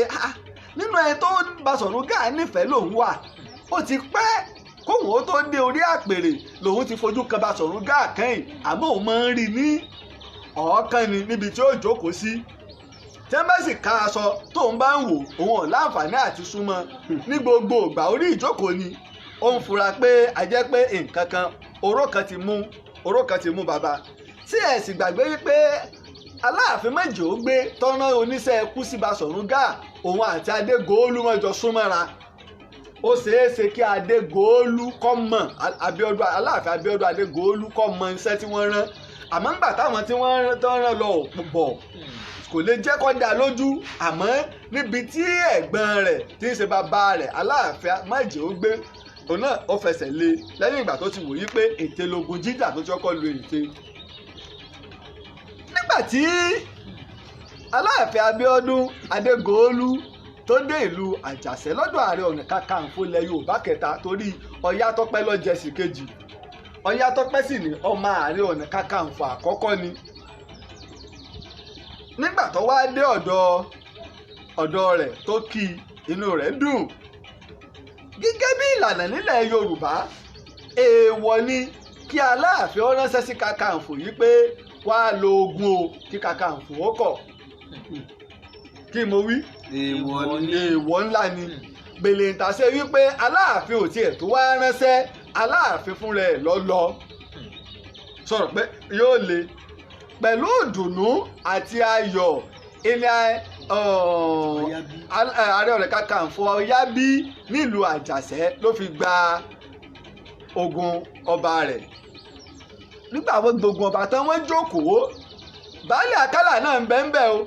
nínú ẹni tó Basọ̀rún Gáà nífẹ̀ẹ́ lòun wà, ó ti pẹ́ kóun ó tó dé orí àpèrè lòun ti fojú kan Basọ̀rún Gáà kẹ́yìn, àmọ́ òun máa ń rí ní ọ̀ọ́kán ni níbi tí ó jókòó sí. Tí wọ́n bá sì ká aṣọ tóun bá ń wò, òun ò láǹfààní àti súnmọ́ ní gbogbo ìgbà, orí ìjókòó ni. Ó ń fura pé a jẹ́ pé nǹkan kan oró kan ti mú Oró kan ti mú bàbá. Tí ẹ sì gbàgbé wípé Aláàfin méjì ó gbé tọ́nà oníṣẹ́ kú sí Basọ̀rún Gáà, òun àti Adégòólú wọn jọ súnmọ́ra. Ó ṣeé ṣe kí Adégòólú kọ́ mọ̀ Abíọ́dún, Aláàfin Abíọ́dún Adégòólú kọ́ mọ iṣẹ́ tí wọ́n rán, àmọ́ ńgbà táwọn tí wọ́n rán lọ bọ̀ kò lè jẹ́ kó dá lójú. Àmọ́ níbi tí ẹ̀gbọ́n rẹ̀ tí ń ṣe bàbá rẹ̀ Aláàfin méjì ó gbé, òun náà ó fẹsẹ̀ lé lẹ́yìn ìgbà tó ti wòye pé ète logun jíjà tó ti kọ́kọ́ lu ète. Nígbà tí Aláàfin Abíọ́dún Adégòólú tó dé ìlú Àjàṣẹ́ lọ́dọ̀ Ààrẹ Ọ̀nà Kakanfò ilẹ̀ Yorùbá kẹta, torí Ọ̀yátọ́pẹ́ ló jẹ sí kejì, Ọ̀yátọ́pẹ́ sì ní ọmọ Ààrẹ Ọ̀nà Kakanfò àkọ́kọ́ ni. Nígbà tó wá dé ọ̀dọ̀ rẹ̀ tó kí inú rẹ̀ dùn. Gẹ́gẹ́ bí ìlànà nílẹ̀ Yorùbá, èèwọ̀ ni kí Aláàfin ó ránṣẹ́ sí Kakanfò yìí pé wàá lo ogun o, kí Kakanfò ó kọ̀. Kí mo wí? Èèwọ̀ ńlá ni. Bèlèǹtà ṣe wípé Aláàfin ò tiẹ̀ tó wá ránṣẹ́, Aláàfin fúnra ẹ̀ lọ́lọ́ sọ̀rọ̀ pé yóò le. Pẹ̀lú ìdùnnú àti ayọ̀ ilẹ̀ Ààrẹ Ọ̀nà Kakanfò Ọ̀yábí nílùú Àjàṣẹ́ ló fi gba ogun ọba rẹ̀. Nígbà wo gbogbo ọba tán wọ́n jókòó, Baálé Àkàlà náà ń bẹ ń bẹ o.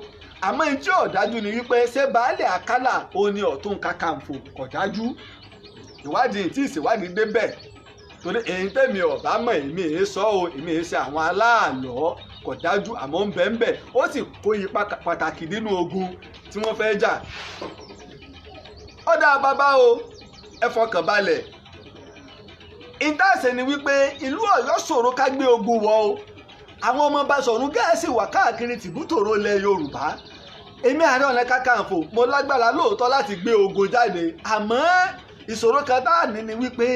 Àmọ́ ní tí ò dájú ni wípé ṣé Baálé Àkàlà ó ní Ọ̀tún Kakanfò, kò dájú. Ìwádìí tí ìṣèwádìí débẹ̀, torí èyí tẹ̀mí ọ̀bá mọ̀, èmi èé sọ o, èmi èé ṣe àwọn aláàlọ́, kò dájú. Àmọ́ ń bẹ ń bẹ, ó sì kó ipa pàtàkì nínú ogun tí wọ́n fẹ́ jà. Ó dáa bàbá o, ẹ fọkàn balẹ̀. Ìtàsẹ̀ ni wípé ìlú Ọ̀yọ́ ṣòro ká gbé ogun wọ̀ o. Àwọn ọmọ Basọ̀rún Gáà sì wà káàkiri tìbútòrò ilẹ̀ Yorùbá. Èmi Ààrẹ Ọ̀nà Kakanfò mo lágbára lóòótọ́ láti gbé ogun jáde, àmọ́ ìṣòro kan tá à ní ni wípé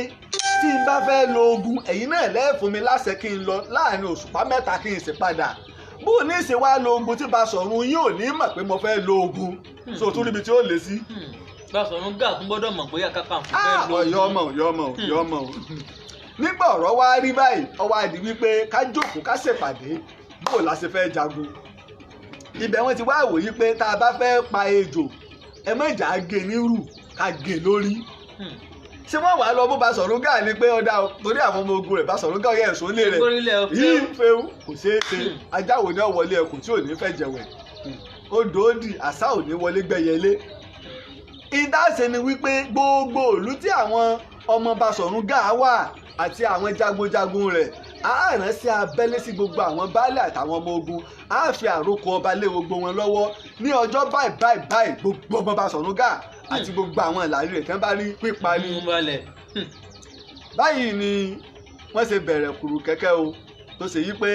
tí n bá fẹ́ lo ogun, ẹ̀yin náà lẹ́ẹ̀fún mi láṣẹ kí n lọ láàrin òṣùpá mẹ́ta kí n sì padà. Bó o ní ṣe wá lo ogun tí Basọ̀rún yín ò ní mọ̀ pé mo fẹ́ lo ogun, so tún níbi tí ó lè sí. Basọ̀rún Gáà tún gbọ́dọ̀ mọ̀ bóyá Kakanfò fẹ́ lo ogun. Yọmọ. Nígbà ọ̀rọ̀ wá rí báyìí, ó wá di wípé ká jókòó ká ṣèpàdé bó o la ṣe fẹ́ jagun. Ibẹ̀ wọ́n ti wá wòye pé tá a bá fẹ́ pa ejò, ẹ má jà á gé nírù, ká gé lórí. Ṣé wọ́n wàá lọ bó Basọ̀rún Gáà ni pé ọ̀dà torí àwọn ọmọ ogun rẹ̀ Basọ̀rún Gáà yẹ ẹ̀sùn lé rẹ̀ yìí ń fẹ́ẹ́ kò ṣeé ṣe. Ajá wo ni ó wọlé ẹkùn tí ò ní fẹ́ jẹ̀wẹ̀? Odò òdì àṣà ò ní wọlé gbẹ̀yẹlé. Ìdáṣe ni wípé gbogbo ìlú tí àwọn ọmọ Basọ̀rún Gáà wà àti àwọn jagunjagun rẹ̀, á ránṣẹ́ abẹ́lé sí gbogbo àwọn baálé àtàwọn ọmọ ogun, á fi àròkọ ọba lé gbogbo wọn lọ́wọ́ ní ọjọ́ báyìí báyìí báyìí. Gbogbo ọmọ Basọ̀rún Gáà àti gbogbo àwọn ìlàrí rẹ̀ tán bá rí pípa ni. Báyìí ni wọ́n ṣe bẹ̀rẹ̀ kùrù kẹ́kẹ́ o, tó ṣe yí pé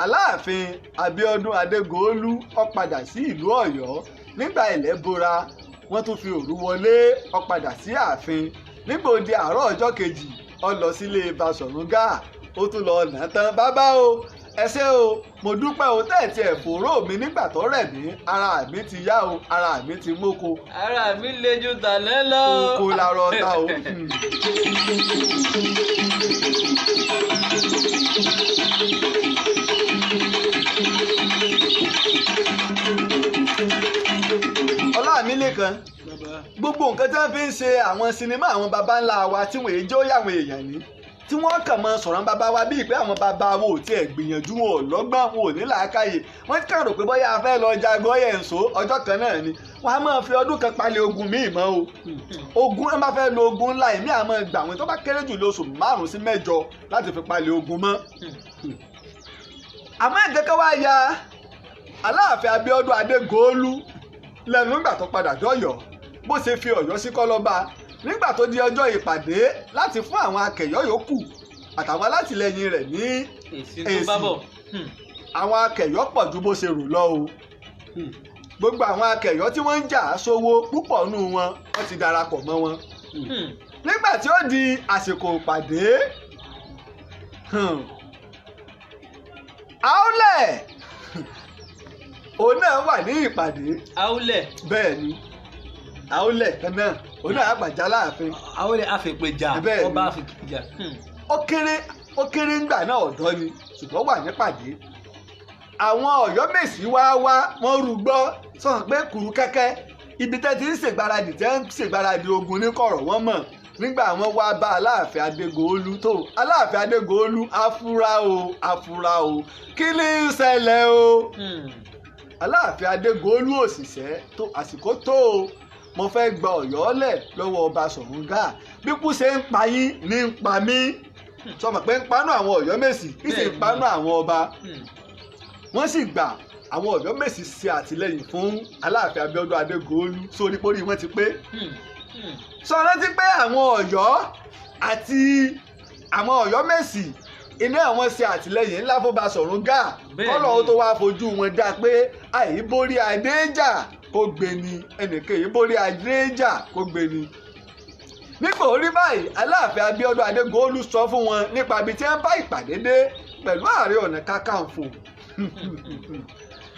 Aláàfin Abíọ́dún Adégòólú ó padà sí ìlú Ọ̀yọ́. Nígbà ilẹ̀ bora, wọ́n tún fi òru wọlé, ó padà sí ààfin. Nígbà ó di àárọ̀ ọjọ́ kejì, ó lọ sílé Basọ̀rún Gáà, ó tún lọ nà tán. Bàbá o, ẹ ṣé o, mo dúpẹ́ o, tẹ́ẹ̀tì ẹ̀ fòró mi nígbà tó rẹ̀ mí, ara mi ti yá o, ara mi ti móko. Ara mi le ju tàlẹ́ lọ. Oko larọ ta o. Ọlámilékan, gbogbo nǹkan tí wọ́n fi ń ṣe àwọn sinimá àwọn baba ńlá wa tí wọ́n èyí jó yàwọn èèyàn ní, tí wọ́n kàn mọ́ sọ̀rọ̀ bàbá wa bíi pé àwọn bàbá wo ò tiẹ̀ gbìyànjú, wọn ò lọ́gbọ́n, wọn ò ní làákàyè. Wọ́n kàn rò pé bóyá a fẹ́ lọ jagun ọyẹ̀ ǹso ọjọ́ kan náà ni. Wọ́n á máa fi ọdún kan palẹ̀ ogun míì mọ́ o. Ogun ẹ máa fẹ́ lo ogun ńlá, èmi àmọ́ gbà wọ́n tó bá kéré jù lóṣù 5 sí 8 láti fi palẹ̀ ogun mọ́. Àmọ́ ìkẹ́kẹ́ wá ya Aláàfin Abíọ́dún Adégòólú lẹ́nu nígbà tó padà dọ́yọ̀, bó ṣe fi Ọ̀yọ́ sí kọ́lọ́ba. Nígbà tó di ọjọ́ ìpàdé láti fún àwọn akẹ̀yọ́ yòókù àtàwọn alátìlẹyìn rẹ̀ ní èsì tó bá bọ̀, àwọn akẹ̀yọ́ pọ̀ ju bó ṣe rò lọ o. Gbogbo àwọn akẹ̀yọ́ tí wọ́n ń jà sówó púpọ̀ nù wọn, wọ́n ti darapọ̀ mọ́ wọn. Nígbà tí ó di àsìkò ìpàdé, Àólẹ̀ òun náà wà ní ìpàdé. Àólẹ̀ bẹ́ẹ̀ ni, Àólẹ̀ kan náà òun náà àgbàjá láàfin. Àólẹ̀ àfẹ̀pẹ̀jà, ọba àfẹ̀pẹ̀jà. Ó kéré Ó kéré ńgbà náà, ọ̀dọ́ ni, ṣùgbọ́n wà nípàdé. Àwọn Ọ̀yọ́mèsì wá wá, wọ́n rúgbọ́ sọ pé kùrú kẹ́kẹ́ ibi tẹ́ ti ń ṣègbáradì, tẹ́ ń ṣègbáradì ogun ní kọ̀rọ̀. Wọ́n mọ̀ nígbà wọn wá bá Aláàfin Adégòólú tó Aláàfin Adégòólú, afura o, afura o, kí ni ń ṣẹlẹ̀ o? Aláàfin Adégòólú òṣìṣẹ́ tó àsìkò tó o, mo fẹ́ gba Ọ̀yọ́ lẹ̀ lọ́wọ́ Basọ̀rún Gáà. Bí kú ṣe ń pa yín ní ń pa mí. Sọmọ pé ń panú àwọn Ọ̀yọ́mèsì kí sì ń panú àwọn ọba. Wọ́n sì gbà. Àwọn Ọ̀yọ́mèsì ṣe àtìlẹ́yìn fún Aláàfin Abíọ́dún Adégòólú sórí pórí wọ́n ti pé. Sọ rántí pé àwọn Ọ̀yọ́ àti àwọn Ọ̀yọ́mèsì iná àwọn ṣe àtìlẹ́yìn ńlá fún Basọ̀rún Gáà, kọ́lọ̀ ó tó wá fojú wọn dá pé àìborí adéjà kó gbé ni, ẹnìkan ìborí adéjà kó gbé ni. Nígbà orí báyìí, Aláàfin Abíọ́dún Adégòólú sọ fún wọn nípa ibi tí wọ́n bá ìpàdé dé pẹ̀lú Ààrẹ Ọ̀nà Kakanfò.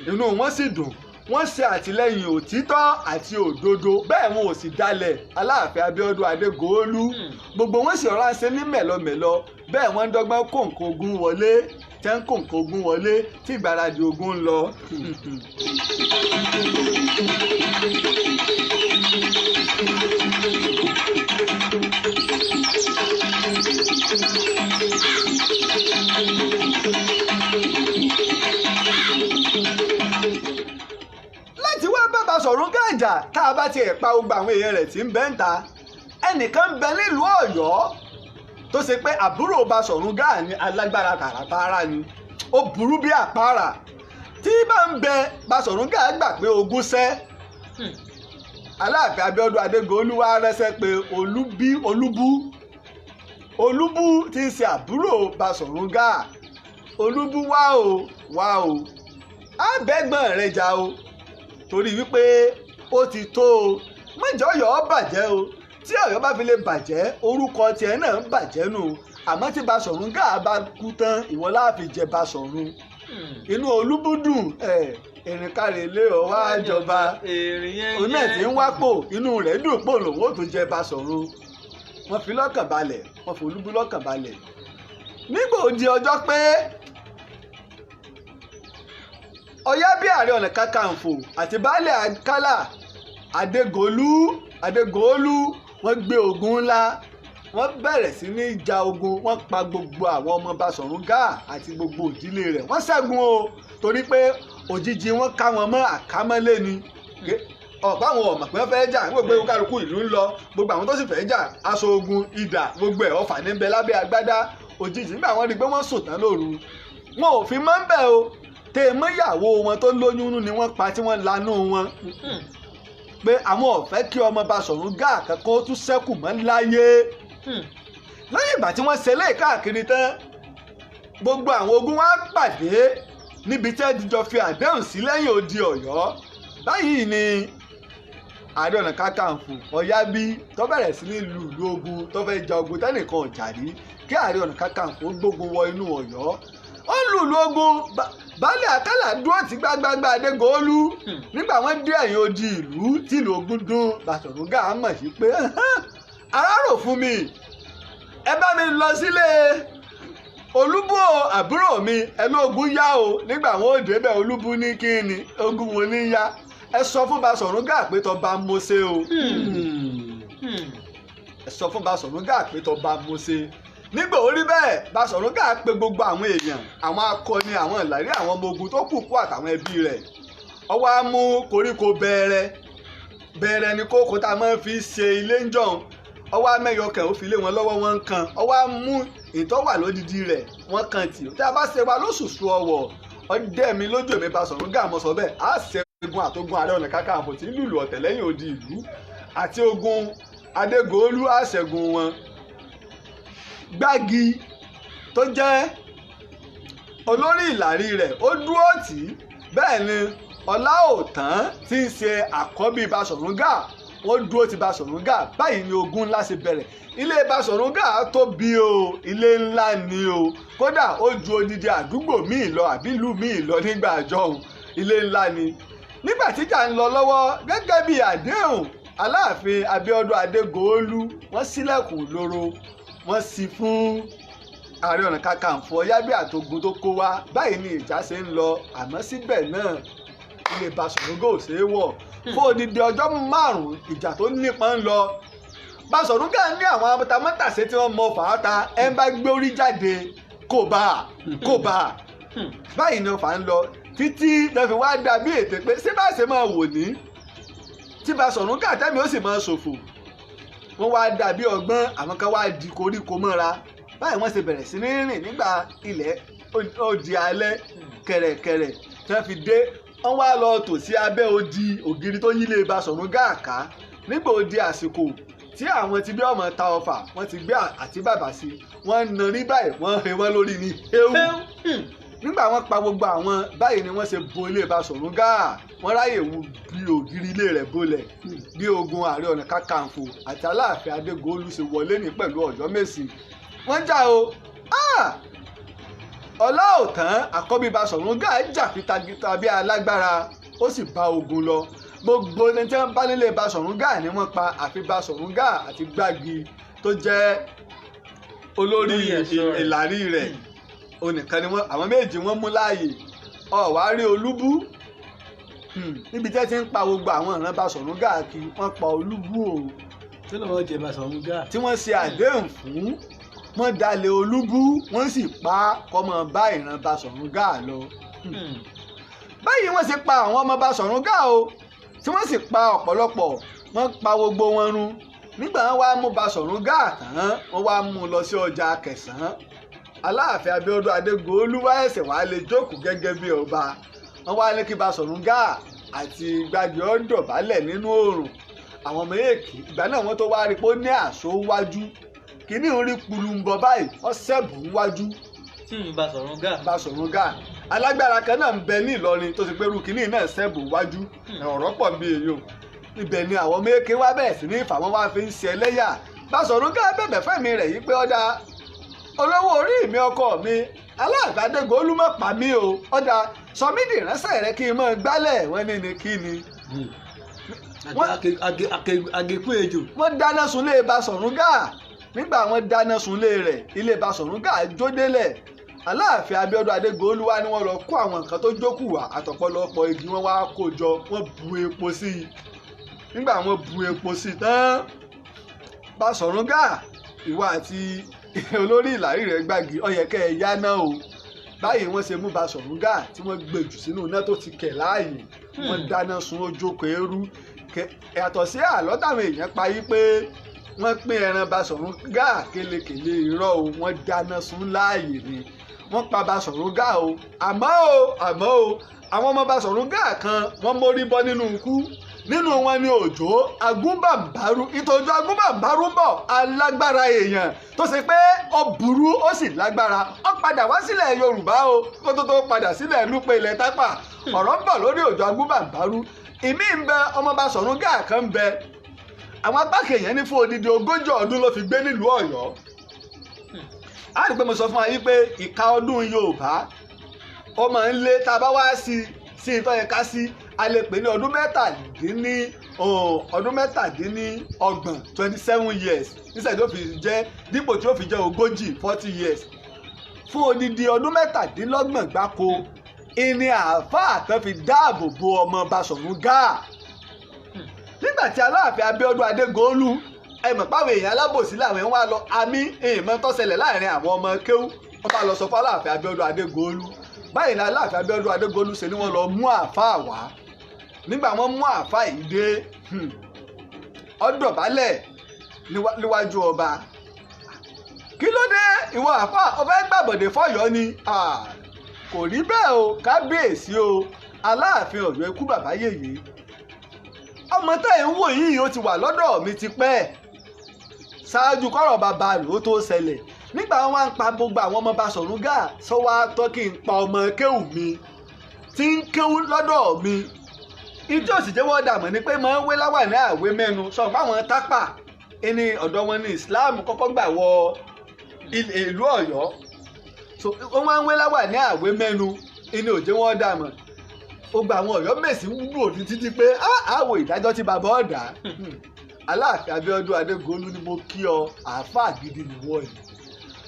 Inú wọn sì dùn, wọ́n ṣe àtìlẹ́yìn òtítọ́ àti òdodo, bẹ́ẹ̀ wọn ò sì dalẹ̀ Aláàfin Abíọ́dún Adégòólú. Gbogbo wọn sì ránṣẹ́ ní mẹ̀lọmẹ̀lọ, bẹ́ẹ̀ wọ́n ń dọ́gbọ́n kó nǹkan ogun wọlé, tẹ́ ń kó nǹkan ogun wọlé tí ìgbáradì ogun ń lọ. Láti wá bá Basọ̀rún Gáà tá a bá tiẹ̀ pa gbogbo àwọn èèyàn rẹ̀ tí ń bẹ ń ta, ẹnìkan ń bẹ nílùú Ọ̀yọ́ tó ṣe pé àbúrò Basọ̀rún Gáà ní, alágbára tààràtààrà ni, ó burú bí àpárá tí bá ń bẹ. Basọ̀rún Gáà gbà pé ogún sẹ́. Aláàfin Abíọ́dún Adégòólú wá ránṣẹ́ pé Olúbí, Olúbú, Olúbú tí ń ṣe àbúrò Basọ̀rún Gáà. Olúbú, wá o, wá o, àbẹ̀gbọ́n rẹ̀ jà o, torí wípé ó ti tó o, mọ̀jọ́ Ọ̀yọ́ bàjẹ́ o. Tí Ọ̀yọ́ bá fi lè bàjẹ́, orúkọ tiẹ̀ náà ń bàjẹ́ nù. Àmọ́ tí Basọ̀rún Gáà bá kú tán, ìwọ láàfin jẹ Basọ̀rún. Inú Olúbú dùn. Èrìnkarè lé ọ wá jọba, òun náà ti ń wápò, inú rẹ̀ dùn pò lòun ó tún jẹ Basọ̀rún. Wọ́n fi lọ́kàn balẹ̀, wọ́n fi Olúbú lọ́kàn balẹ̀. Nígbà ó di ọjọ́ pé Ọ̀yá bí Ààrẹ Ọ̀nà Kakanfò àti Baálẹ̀ Àkàlà Adégòólú, Adégòólú, wọ́n gbé ogun ńlá, wọ́n bẹ̀rẹ̀ sí ní ja ogun. Wọ́n pa gbogbo àwọn ọmọ Basọ̀rún Gáà àti gbogbo ìdílé rẹ̀. Wọ́n ṣẹ́gun o, torí pé òjijì wọn ká wọn mọ́ àkámọ́lé ni. Ọ̀pọ̀ àwọn ọ̀mọ̀ pé wọ́n fẹ́ jà, gbogbo kálukú ìlú ń lọ, gbogbo àwọn tó sì fẹ́ jà, aṣọ ogun, idà, gbogbo ẹ̀, ọfà níbẹ̀ lábẹ́ agbádá. Òjijì nígbà wọ́n rí i pé wọ́n sùn tán lóru, wọn ò fi mọ́ ń bẹ̀ o. Tèmíyàwó wọn tó lóyún ni wọ́n pa tí wọ́n lanú wọn pé àwọn ò fẹ́ kí ọmọ Basọ̀rún Gáà kankan ó tún ṣẹ́kù mọ́ láyé. Lẹ́yìn ìgbà tí wọ́n ṣe lé káàkiri tán, gbogbo àwọn ogun wa pàdé níbi tí wọ́n ti jọ fi àdéhùn sí lẹ́yìn odi Ọ̀yọ́. Báyìí ni Ààrẹ Ọ̀nà Kakanfò Ọ̀yábí tó bẹ̀rẹ̀ sí ní lu ìlú ogun, tó fẹ́ ja ogun tẹ́nìkan ò jà rí, kí Ààrẹ Ọ̀nà Kakanfò gbógun wọ inú Ọ̀yọ́. Ó lù ìlú ogun. Baálé Àkàlà dúró tí gbágbágbá Adégòólú. Nígbà wọ́n dé ẹ̀yìn odi ìlú tí ìlú ogun dún, Basọ̀rún Gáà mọ̀ sí pé arárò fún mi, ẹ bá mi lọ sílé Olúbú àbúrò mi, ẹ lóògùn yá o. Nígbà wọn ò débẹ̀, Olúbú ní kí ni ogun wo ní yá? Ẹ sọ fún Basọ̀rún Gáà pé tọba mo ṣe o. Ẹ sọ fún Basọ̀rún Gáà pé tọba mo ṣe. Nígbà orí bẹ́ẹ̀, Basọ̀rún Gáà pé gbogbo àwọn èèyàn, àwọn akọni, àwọn ìlàrí, àwọn ọmọ ogun tó kù kú àtàwọn ẹbí rẹ̀. Ó wá mú koríko bẹ̀rẹ̀ bẹ̀rẹ̀ ní kókó tá a máa ń fi ṣe ilé ń jọun. Ó wá mẹ́yọkẹ̀, ó fi lé wọn lọ́wọ́, wọn ń kan. Ó wá mú ìtọ́wà lódìdí rẹ̀, wọ́n kan tì. Tí a bá ṣe wa lóṣùṣù ọwọ̀, ọdẹ mi lójú mi Basọ̀rún Gáà mọ̀ sọ bẹ́ẹ̀, á ṣẹ́gun àtogun Ààrẹ Ọ̀nà Kakanfò tí lùlù ọ̀tẹ̀ lẹ́yìn odi ìlú àti ogun Adégòólú, á ṣẹ́gun wọn. Gbági tó jẹ́ olórí ìlàrí rẹ̀, ó dúró tì í. Bẹ́ẹ̀ ni Ọláòtán tí ń ṣe àkọ́bí Basọ̀rún Gáà, wọ́n dúró ti Basọ̀rún Gáà. Báyìí ni ogun ńlá ṣe bẹ̀rẹ̀. Ilé Basọ̀rún Gáà tóbi o, ilé ńlá ni o, kódà ó ju odidi àdúgbò míì lọ àbí ìlú míì lọ nígbà àjọhùn. Ilé ńlá ni. Nígbà tíjà ń lọ lọ́wọ́, gẹ́gẹ́ bí àdéhùn Aláàfin Abíọ́dún Adégòólú, wọ́n ṣílẹ̀kùn lóró, wọ́n sì fún Ààrẹ Ọ̀nà Kakanfò Ọ̀yábí àtogun tó kó wá. Báyìí ni ìjà ṣe ń lọ, àmọ́ síbẹ̀ náà ilé Basọ̀rún Gáà ò ṣeé wọ̀ fún odidi ọjọ́ 5. Ìjà tó nípọn ń lọ. Basọ̀rún Gáà ní àwọn atamátàsé tí wọ́n mọ fàáta, ẹ̀ ń bá gbé orí jáde kò bá kò bá. Báyìí ni ọfà ń lọ títí lọ́ fi wá dàbí ètè pé ṣé bá ṣe máa wò ní tí Basọ̀rún Gáà tẹ́mi ó sì máa ṣòfò. Wọ́n wá dàbí ọgbọ́n, àwọn kan wá di koríko mọ́ra. Báyìí wọ́n ṣe bẹ̀rẹ̀ sí ní rìn nígbà ilẹ̀ ó di alẹ́ kẹ̀rẹ̀kẹ̀rẹ̀ tí wọ́n fi dé. Wọ́n wá lọ tò sí abẹ́ odi ògiri tó yílé Basọ̀rún Gáà ká. Nígbà ó di àsìkò tí àwọn ti bí ọmọ ta ọfà, wọ́n ti gbé àti bàbà sí, wọ́n na ní báyìí, wọ́n he wọ́n lórí ni ewu. Nígbà wọ́n pa gbogbo àwọn báyìí ni wọ́n ṣe bo ilé Basọ̀rún Gáà. Wọ́n ráyè wú bí ògiri ilé rẹ̀ bolẹ̀. Bí ogun Ààrẹ Ọ̀nà Kakanfò àti Aláàfin Adégòólú ṣe wọlé ní pẹ̀lú Ọ̀yọ́mèsì, wọ́n jà o. Ọláòtán àkọ́bí Basọ̀rún Gáà jà fitagita bí alágbára, ó sì bá ogun lọ. Gbogbo ẹni tí wọ́n bá nílé Basọ̀rún Gáà ni wọ́n pa, àfi Basọ̀rún Gáà àti Gbági tó jẹ́ olórí ìlàrí rẹ̀ onìkan ni wọ́n, àwọn méjì wọ́n mú láàyè. Ọ̀wá rí Olúbú níbi tí wọ́n ti ń pa gbogbo àwọn ìran Basọ̀rún Gáà kí wọ́n pa Olúbú o. Tí wọ́n jẹ Basọ̀rún Gáà tí wọ́n ṣe àdéhùn fún, wọ́n dalẹ̀ Olúbú, wọ́n sì pa kọ́mọ bá ìran Basọ̀rún Gáà lọ. Báyìí wọ́n ṣe pa àwọn ọmọ Basọ̀rún Gáà o, tí wọ́n sì pa ọ̀pọ̀lọpọ̀, wọ́n pa gbogbo wọn run. Nígbà wọ́n wá mú Basọ̀rún Gáà tán, wọ́n wá mú un lọ sí ọjà Kẹsàn-án. Aláàfin Abíọ́dún Adégòólú wá ẹsẹ̀ wá lè jókòó gẹ́gẹ́ bí ọba. Wọ́n wá ní kí Basọ̀rún Gáà àti Gbági ó dọ̀bálẹ̀ nínú oòrùn. Àwọn ọmọ èkì ìgbà náà wọ́n tó wá rí pé ó ní àṣọ wájú, kìíní ń rí pulùǹbọ báyìí, ó sẹ́bùn wájú. Tí ìyún Basọ̀rún Gáà. Basọ̀rún Gáà alágbára kan náà ń bẹ ní Ìlọrin tó ti pé irú kìíní náà sẹ́bùn wájú. Ọ̀rọ̀ pọ̀ bí èyí o. Ibẹ̀ ni àwọn ọmọ èké wá bẹ̀rẹ̀ sí ní ìfà, wọ́n wá fi ń ṣe ẹlẹ́yà. Basọ̀rún Gáà bẹ̀bẹ̀ fẹ́mi rẹ̀ yìí pé ọ̀dà olówó orí mi, ọkọ mi Aláàfin Adégòólú má pa mí o, ọ̀dà sọ mí di ìránṣẹ́ rẹ kí n máa gbálẹ̀. Wọ́n ní ni kí ni. Àgékù ejò. Wọ́n dáná sunlé Basọ̀rún Gáà. Nígbà wọ́n dáná sunlé rẹ̀, ilé Basọ̀rún Gáà jó délẹ̀. Aláàfin Abíọ́dún Adégòólú wá ní wọ́n lọ kó àwọn nǹkan tó jókù wá àtọ̀pọ̀lọpọ̀ igi, wọ́n wá kó jọ, wọ́n bu epo sí i. Nígbà wọ́n bu epo sí i tán, Basọ̀rún Gáà ìwọ àti olórí ìlàrí rẹ̀ Gbági, ó yẹ kẹ́ ẹ yá náà o. Báyìí wọ́n ṣe mú Basọ̀rún Gáà tí wọ́n gbé jù sínú iná tó ti kẹ̀ láàyè, wọ́n dáná sun ojókòó eérú. Yàtọ̀ sí àlọ́ táwọn èèyàn pa yí pé wọ́n pín ẹran Basọ̀rún Gáà kélekèlé, irọ́ o, wọ́n dáná sun láàyè ni. Wọ́n pa Basọ̀rún Gáà o. Àmọ́ o àwọn ọmọ Basọ̀rún Gáà kan wọ́n mórí bọ́ nínú ikú. Nínú wọn ni Òjó Agúnbàǹbárú. Ìtọ́jú Agúnbàǹbárú ń bọ̀, alágbára èèyàn tó ṣe pé ó burú ó sì lágbára. Ó padà wá sílẹ̀ Yorùbá o, kó tó padà sílẹ̀ Núpé ilẹ̀ Tápà. Ọ̀rọ̀ ń bọ̀ lórí Òjó Agúnbàǹbárú. Ìmí ń bẹ, ọmọ Basọ̀rún Gáà kan ń bẹ. Àwọn apá kèèyàn ní fún odidi 40 ọdún ló fi gbé nílùú Ọ̀yọ́. A rí pé mo sọ fún wa yí pé ìka ọdún Yorùbá ó máa ń lé tá a bá wá sí ìtọ́ yẹn ká sí, a lè pè ní ọdún 37, 27 years níṣẹ́ tó fi jẹ́ dípò tí ó fi jẹ́ 40, 40 years. Fún odidi ọdún 37 gbáko ìní àáfàá kan fi dáàbò bo ọmọ Basọ̀rún Gáà. Nígbà tí Aláàfin Abíọ́dún Adégòólú ẹ mọ̀ páwọn èèyàn alábòsí làwọn ń wá lọ àmì ìmọ̀ tó ṣẹlẹ̀ láàrin àwọn ọmọ kéwú, wọ́n bá lọ sọ fún Aláàfin Abíọ́dún Adégòólú. Báyìí ni Aláàfin Abíọ́dún Adégòólú ṣe ni wọ́n lọ mú àáfàá wá. Nígbà wọ́n mú àáfàá yìí dé, ó dọ̀bálẹ̀ níwájú ọba. Kí ló dé ìwọ àáfàá, o fẹ́ gbàbọ̀dé fọ́yọ́ ni? Kò rí bẹ́ẹ̀ o, kábíyèsí o, Aláàfin Ọ̀yọ́ ikú bàbá yèyé. Ọmọ tẹ́ ẹ̀ ń wò yìí ó ti wà lọ́dọ̀ mi tipẹ́ ṣáájú kọ́rọ̀ bàbá rẹ̀ ó tó ṣẹlẹ̀. Nígbà wọn wá ń pa gbogbo àwọn ọmọ Basọ̀rún Gáà, sọ wá tọ́ kí n pa ọmọ kéwù mi tí ń kéwù lọ́dọ̀ mi. Ìjọ òsì jẹ́ wọ́n dààmú ni pé máa ń wé láwà ní àwé mẹ́nu sọ fáwọn Tápà ẹni ọ̀dọ̀ wọn ní Islam kọ́kọ́ gbà wọ ìlú Ọ̀yọ́. So wọ́n máa ń wé láwà ní àwé mẹ́nu ẹni òjé wọ́n dààmú. Ó gba àwọn Ọ̀yọ́ Mèsì wúlò ní títí pé àwọ̀ ìdájọ́ tí bàbá ọ̀dà. Aláàfin Abíọ́dún Adégòólú ni mo kí ọ, àáfàá gidi nìwọ yìí.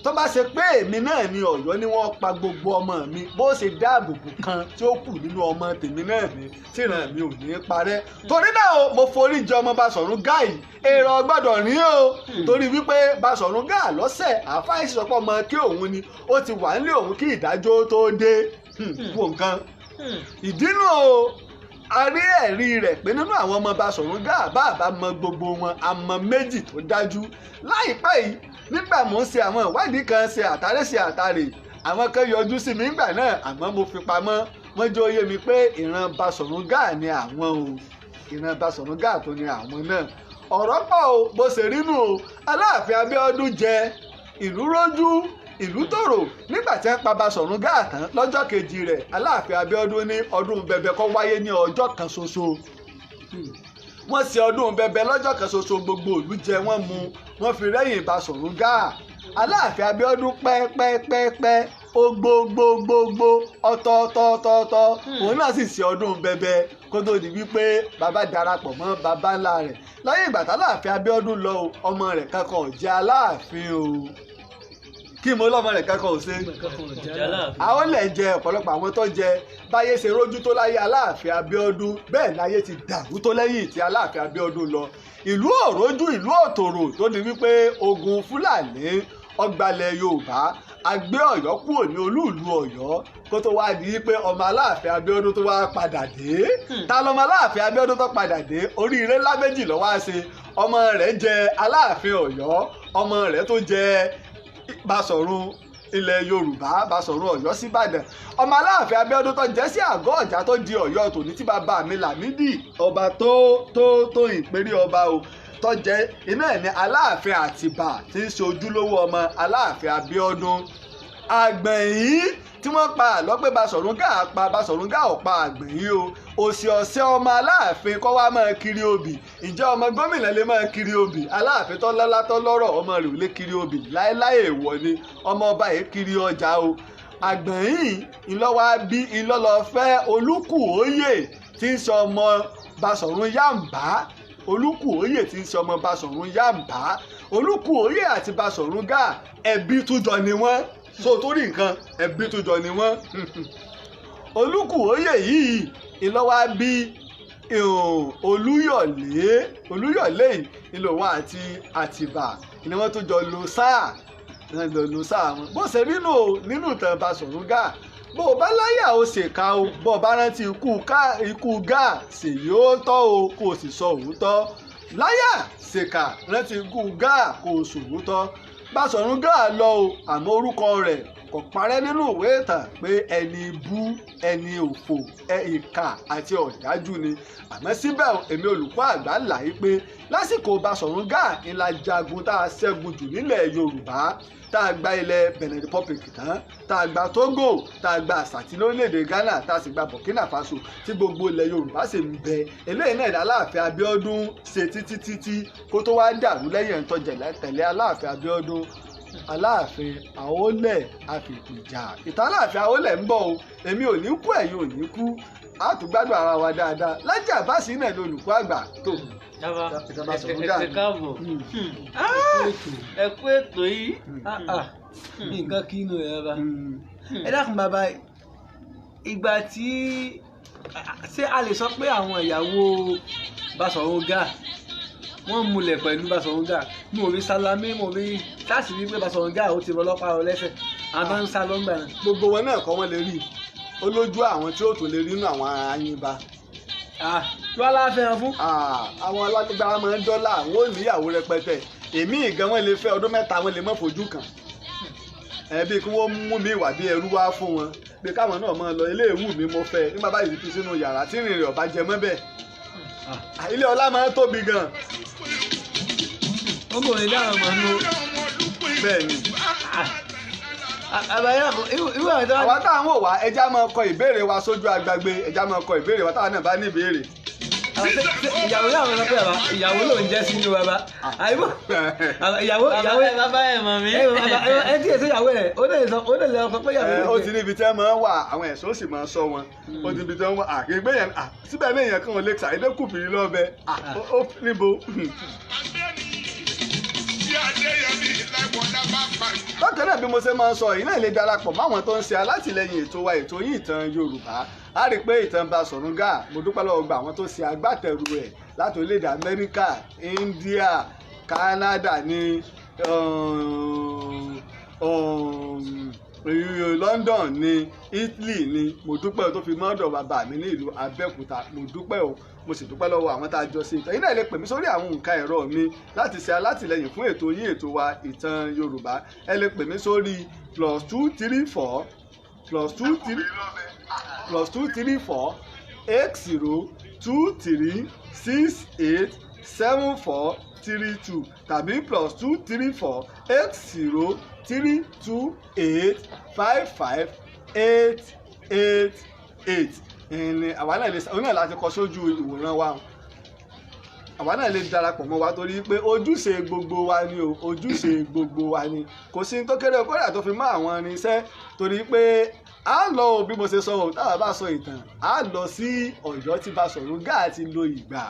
Tó bá ṣe pé èmi náà ni Ọ̀yọ́ ni wọ́n pa gbogbo ọmọ mi, bó ṣe dáàbòbò kan tí ó kù nínú ọmọ tèmi náà ni tíran mi ò ní parẹ́. Torí náà o, mo forí jì ọmọ Basọ̀rún Gáà yìí, èrò gbọ́dọ̀ rí o, torí wípé Basọ̀rún Gáà lọ́sẹ̀ àáfàá ìsọpọ̀ ọmọ kí òun ni ó ti wà nílé òun kí ìdájọ́ tó dé. Wo nǹkan ìdínú o, a rí ẹ̀rí rẹ̀ pé nínú àwọn ọmọ Basọ̀rún Gáà bá mọ gbogbo wọn, àmọ́ méjì tó dájú. Láìpẹ́ yìí nígbà mò ń ṣe àwọn ìwádìí kan, ṣe àtàrẹ ṣe àtàrẹ, àwọn kan yọjú sí mi nígbà náà, àmọ́ mo fi pamọ́. Wọ́n jẹ́ ó yé mi pé ìran Basọ̀rún Gáà ni àwọn o, ìran Basọ̀rún Gáà tó ni àwọn náà. Ọ̀rọ̀ pọ̀ o, bó ṣe rí nù o. Aláàfin Abíọ́dún jẹ ìlú rójú, ìlú tòrò. Nígbà tí wọ́n pa Basọ̀rún Gáà tán lọ́jọ́ kejì rẹ̀, Aláàfin Abíọ́dún ní ọdún bẹbẹ kó wáyé ní ọjọ́ kan ṣoṣo. Wọ́n ṣe ọdún bẹbẹ lọ́jọ́ kan ṣoṣo, gbogbo ìlú jẹ wọ́n mu, wọ́n fi rẹ́yìn Basọ̀rún Gáà. Aláàfin Abíọ́dún pẹ́pẹ́pẹ́pẹ́ ó gbogbogbogbo ọ̀tọ̀ọ̀tọ̀ọ̀tọ̀, òun náà sì ṣe ọdún bẹbẹ kó tó di wípé bàbá darapọ̀ mọ́ bàbá ńlá rẹ̀. Láyé ìgbà t'Aláàfin Abíọ́dún lọ, ọmọ rẹ̀ kankan ò jẹ́ Aláàfin o. Kí mo lọ́mọ rẹ̀ kankan ò ṣe, àwọn lè jẹ ọ̀pọ̀lọpọ̀ àwọn tó jẹ. Báyé ṣe rójú tó láyé Aláàfin Abíọ́dún, bẹ́ẹ̀ láyé ti dàrú tó lẹ́yìn tí Aláàfin Abíọ́dún lọ. Ìlú òrójú, ìlú òtòrò, tó di wípé ogun Fúlàní ọgbàlẹ̀ Yorùbá agbé Ọ̀yọ́ kúrò ní olúùlú Ọ̀yọ́, kó tó wá di wípé ọmọ Aláàfin Abíọ́dún tó wá padà dé. Ta lọmọ Aláàfin Abíọ́dún tó padà dé? Oríire ńlá méjì ló wá ṣe. Ọmọ rẹ̀ jẹ Aláàfin Ọ̀yọ́, ọmọ rẹ̀ tó jẹ Basọ̀rún ilẹ̀ Yorùbá, Basọ̀rún Ọ̀yọ́ síbàdàn. Ọmọ Aláàfin Abíọ́dún tó jẹ́ sí àgọ́ ọ̀já tó di Ọ̀yọ́ tòní tí bàbá mi Lámídì ọba tó tó tó ìpérí ọba o tó jẹ́ iná ẹ̀ ní Aláàfin Àtìbà tí ń ṣe ojúlówó ọmọ Aláàfin Abíọ́dún. Àgbẹ̀yìn tí wọ́n pa àlọ́ pé Basọ̀rún Gáà pa, Basọ̀rún Gáà ò pa Àgbẹ̀yìn o. Òsì ọ̀sẹ̀ ọmọ Aláàfin kọ́ wá máa kiri obì. Ǹjẹ́ ọmọ gómìnà lè máa kiri obì? Aláàfin tó lọ́lá tó lọ́rọ̀, ọmọ rẹ̀ ò lè kiri obì láéláé, èèwọ̀ ni. Ọmọ ọba yìí kiri ọjà o. Àgbẹ̀yìn ìlọ́wà bí ìlọ́lọ́fẹ́ Olúkúòyè tí ń sọ ọmọ Basọ̀rún Yàmbá. Olúkúòyè tí ń sọ ọmọ Basọ̀rún Yàmbá. Olúkúòyè àti Basọ̀rún Gáà ẹbí tújọ ni wọ́n. So torí nǹkan ẹbí tó jọ ni wọ́n. Olúkúòyè yìí ìlọ́wà bí Olúyọ̀lé. Olúyọ̀lé yìí ìlọ́wà àti Àtìbà ni wọ́n tó jọ lo sáà, wọ́n jọ lo sáà wọn. Bó ṣe nínú nínú ìtàn Basọ̀rún Gáà, bó o bá láyà o ṣèkà o, bó o bá rántí ikú Gáà ṣèyí ó tọ́ o, kó o sì sọ òótọ́. Láyà ṣèkà, rántí ikú Gáà kó o sòótọ́. Basọ̀rún Gáà lọ o, àmọ́ orúkọ rẹ̀ kò parẹ́ nínú ìwé ìtàn pé ẹni bú, ẹni òfò, ìkà àti ọ̀dájú ni. Àmọ́ síbẹ̀ èmi olùkọ́ àgbà là yí pé lásìkò Basọ̀rún Gáà ńlá jagun tá a ṣẹ́gun jù nílẹ̀ Yorùbá, tá a gba ilẹ̀ Benin Republic tán, tá a gba Togo, tá a gba Àsàtì lórílẹ̀‐èdè Ghana, tá a sì gba Burkina Faso, tí gbogbo ilẹ̀ Yorùbá sì ń bẹ. Eléyìí náà ní Aláàfin Abíọ́dún ṣe títí títí kó tó wá dàrú lẹ́yìn ẹ̀ńtọ́jẹ̀ tẹ̀lé Aláàfin Abíọ́dún. Aláàfin Àwólẹ̀ àfìpìjà. Ìtàn Aláàfin Àwólẹ̀ ń bọ̀ o. Èmi ò ní kú, ẹ̀yin ò ní kú, a tún gbádùn ara wa dáadáa. Lájí Àbáàsì náà ní olùkọ́ àgbà tó. Ẹ káàbọ̀, ẹ kú ètò yìí. Nǹkan kí inú ẹ bá ẹ dákun bàbá. Ìgbà tí ṣé a lè sọ pé àwọn ìyàwó Basọ̀rún Gáà wọ́n múlẹ̀ pẹ̀lú Basọ̀rún Gáà? Mo rí Sálámí, mo rí láti rí pé Basọ̀rún Gáà ó ti rọ ọlọ́pàá rọ lẹ́sẹ̀, àwọn tó ń sá lọ́ngbà náà. Gbogbo wọn náà kọ́ wọ́n lè rí ó lójú àwọn tí ó tún lè rí nínú àwọn ayinba. Tí wọ́n láfẹ́ wọn fún. Àwọn alágbára máa ń dọ́là, àwọn ò níyàwó rẹpẹtẹ. Èmi ìgan wọn lè fẹ́ ọdún mẹ́ta, wọn lè má fojú kàn. Ẹbí kí wọ́n mú mi wà bí ẹrú wá fún wọn, bí káwọn náà máa lọ ilé ìwú mi mo fẹ́ nígbà báyìí fi sínú yàrá tí ìrìn rẹ̀ ọ̀bá jẹ mọ́ bẹ́ẹ̀. Ilé ọlá máa ń tóbi gan. Ó kò ní dáhùn mọ́ nù. Bẹ́ẹ̀ ni. Àwa táwọn wò wá, ẹja máa kọ ìbéèrè wa sójú agbágbé, ẹja máa kọ ìbéèrè wa táwọn náà bá ní ìbéèrè. Ìyàwó yàwó lọ pé bàbá ìyàwó ló ń jẹ́ sínú bàbá àyíbó ìyàwó ìyàwó bàbá ẹ̀ mọ̀ mí. Ẹ tí èso ìyàwó rẹ̀ ó lè sọ ó lè lọ sọ pé ìyàwó ó ti níbi tí wọ́n máa ń wà, àwọn ẹ̀ṣọ́ sì máa ń sọ wọn. Ó ti níbi tí wọ́n wà àgbègbè yẹn síbẹ̀ ní èèyàn kan ò lè ṣàìdé kùfìrí lọ́bẹ̀ ó níbo. Bí Adéyẹmí Láìwọlá bá pàdé. Bákan náà, bí mo ṣe máa ń sọ yìí náà, lè darapọ̀ máwọn tó ń ṣe alátìlẹyìn ètò wa, ètò yìí, Ìtàn Yorùbá. A rí i pé ìtàn Basọ̀run Gáà, mo dúpẹ́ lọ́wọ́ gba àwọn tó ṣe agbátẹrù rẹ̀ láti orílẹ̀-èdè Amẹ́ríkà, India, Canada ní London ní Italy ní. Mo dúpẹ́ o, tó fi mọ́dọ̀ bàbá mi ní ìlú Abẹ́òkúta. Mo dúpẹ́ o, mo sì dúpẹ́ lọ́wọ́ àwọn tá a jọ ṣe ìtàn yìí náà. Lè pè mí sórí àwọn nǹkan ẹ̀rọ mi láti ṣe alátìlẹyìn fún ètò yín, ètò wa, Ìtàn Yorùbá. Ẹ lè pè mí sórí +234 +23 +234 80 23 68 74 32 tàbí +234 80 32 8 55 8 8 8. Ìní àwa náà lè òun náà láti kọ sójú ìwòran wa. Àwa náà lè darapọ̀ mọ́ wa torí pé ojúṣe gbogbo wa ni o, ojúṣe gbogbo wa ni. Kò sí ní tó kéré kódà tó fi mọ́ àwọn irinṣẹ́, torí pé a lọ o. Bí mo ṣe sọ o, táwa bá sọ ìtàn, a lọ sí Ọ̀yọ́ tí Basọ̀run Gáà ti lo ìgbà.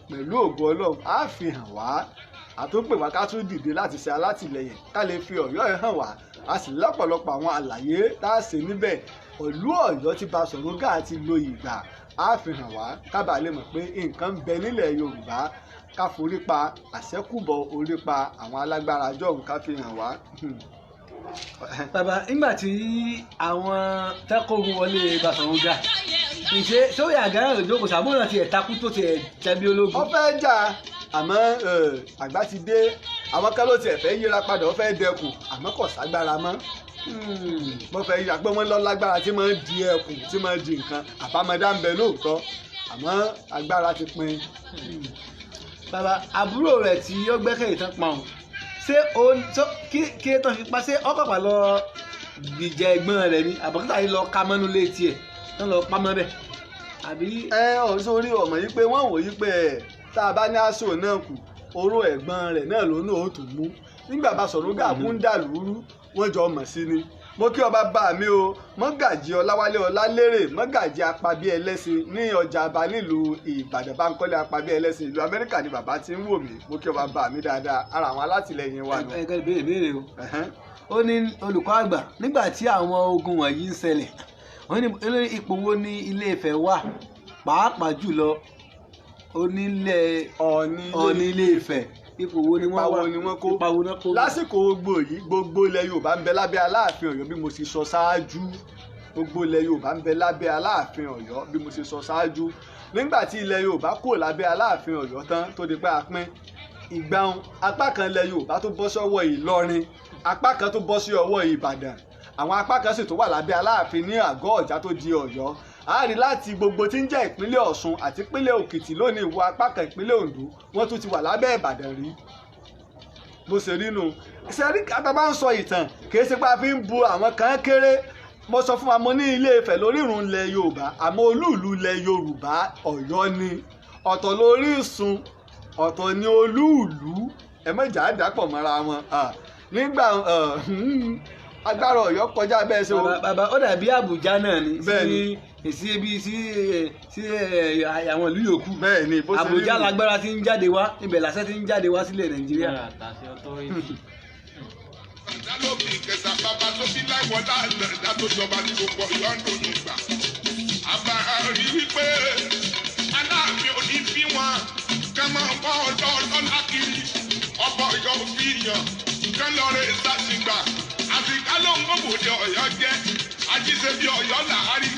Pẹ̀lú ògo Ọlọ́run, á fi hàn wá, àtúnpè wá ká tún dìde láti ṣe alátìlẹyìn, ká lè fi Ọ̀yọ́ ẹ̀ hàn wá. A sì lọ́pọ̀lọpọ̀ àwọn àlàyé tá a ṣe níbẹ̀. Ìlú Ọ̀yọ́ tí Basọ̀run Gáà ti lo ìgbà, á fi hàn wá, ká bàa lè mọ̀ pé nǹkan ń bẹ nílẹ̀ Yorùbá, ká forí pa àṣẹ́kùbọ̀ orí pa àwọn alágbára jọ̀hún, ká fi hàn wá. Bàbá, nígbà tí àwọn tẹ́kọ̀ọ́gùn wọlé Basọ̀run Gáà, ìṣe sórí àga náà lójó kò sàbúrò náà tiẹ̀ takú tó tiẹ̀ tẹ̀bi ológun? Wọ́n fẹ́ jà, àmọ́ àgbà ti dé. Àwọn kan ló tiẹ̀ fẹ́ yíra padà, ó fẹ́ dẹkùn, àmọ́ kò ságbára mọ́. Wọ́n fẹ́ yíra pé wọ́n lọ lágbára tí máa ń di ẹkùn, tí máa ń di nǹkan àbámọ́dá ń bẹ lóòótọ́, àmọ́ agbára ti pin. Bàbá, àbúrò rẹ̀ tí ó gbẹ́kẹ̀lé tán pa òun, ṣé ó kí kí tó fi pa, ṣé ọkọ̀ lọ gbìjà ẹ̀gbọ́n rẹ̀ ni, àbọ̀kítà yìí lọ ka mọ́nú létí ẹ̀ tán lọ pamọ́ bẹ́ẹ̀, àbí? Ẹ ọ̀ sórí ọmọ yìí pé wọ́n wò yí pé ẹ̀ tá a bá ní aṣọ náà kù, oró ẹ̀gbọ́n rẹ̀ náà ló náà ó tún mú nígbà Basọ̀run Gáà kú ń dà lúrú, wọ́n jọ mọ̀ sí ni. Mo kí ọba bá mi o, Mọ́gàjì Ọláwálé Ọlálérè, Mọ́gàjì Apabí Ẹlẹ́sìn ní ọjà àbá nílùú Ìbàdàn, Báńkọ́lé Apabí Ẹlẹ́sìn, ìlú Amẹ́ríkà ni bàbá ti ń wò mí. Mo kí ọba bá mi dáadáa, ara àwọn alátìlẹyìn wa nù. Ẹ ẹ béèrè béèrè o. Ó ní, olùkọ́ àgbà, nígbà tí àwọn ogun wọ̀nyí ń ṣẹlẹ̀, wọ́n ní ipò wo ní Ilé Ifẹ̀ wà, pàápàá jùlọ onílẹ̀ Ọ̀ọ̀ni. Ọ̀ọ̀ni Ilé Ifẹ̀, ipò wo ni Ipa wọ́n wà? Wo ni wọ́n kó? Ipa wo náà kó? Lásìkò gbogbo yìí, gbogbo ilẹ̀ Yorùbá ń bẹ lábẹ́ Aláàfin Ọ̀yọ́, bí mo ṣe sọ ṣáájú. Gbogbo ilẹ̀ Yorùbá ń bẹ lábẹ́ Aláàfin Ọ̀yọ́, bí mo ṣe sọ ṣáájú. Nígbà tí ilẹ̀ Yorùbá kúrò lábẹ́ Aláàfin Ọ̀yọ́ tán, tó di pé a pín ìgbàun, apá kan ilẹ̀ Yorùbá tó bọ́ sọ́wọ́ Ìlọrin, apá kan tó bọ́ sí ọwọ́ Ìbàdàn, àwọn apá kan sì tó wà lábẹ́ Aláàfin ní Àgọ́ Ọ̀já tó di Ọ̀yọ́. A rí láti gbogbo tí ń jẹ́ ìpínlẹ̀ Ọ̀ṣun àti ìpínlẹ̀ Òkìtì lónìí wọ apá kan ìpínlẹ̀ Oǹdó, wọ́n tún ti wà lábẹ́ Ìbàdàn rí. Bó ṣe rí nu. Ṣe rí, tá bá ń sọ ìtàn, kì í ṣe pé a fi ń bu àwọn kan kéré. Mo sọ fún wa, mo ní Ilé Ifẹ̀ lórírun ilẹ̀ Yorùbá, àmọ́ olúùlú ilẹ̀ Yorùbá Ọ̀yọ́ ni. Ọ̀tọ̀ lórísun, ọ̀tọ̀ ni olúùlú. Ẹ mọ̀jà á dàpọ̀ mọ́ra wọn. Nígbà agbára Ọ̀yọ́ kọjá bẹ́ẹ̀ ṣe o. Bàbá, bàbá, ó dàbí Àbújá náà ni. Bẹ́ẹ̀ni. Sí sí ibi sí sí àwọn ìlú yòókù. Bẹ́ẹ̀ ni, bó ṣe rí Àbújá nù. lágbára ti ń jáde wá, ibẹ̀ làṣẹ ti ń jáde wá sílẹ̀ Nàìjíríà. Agbára àtàṣe authority. Ìdá ló fi ìkẹsà bàbá tó bí Láìwọlá àgbẹ̀dá tó jọba ní gbogbo Ọ̀yọ́ ń dòdò gbà. Àbá rí wípé Aláàfin ò ní bí wọn ká máa wá ọlọ́ ọlọ́lá kiri, ọba Ọ̀yọ́ ò fi yàn kán lọ rẹ̀ sàṣìgbà àti ká ló ń gbòbòdì Ọ̀yọ́ jẹ́ ajíṣe bí Ọ̀yọ́ làárí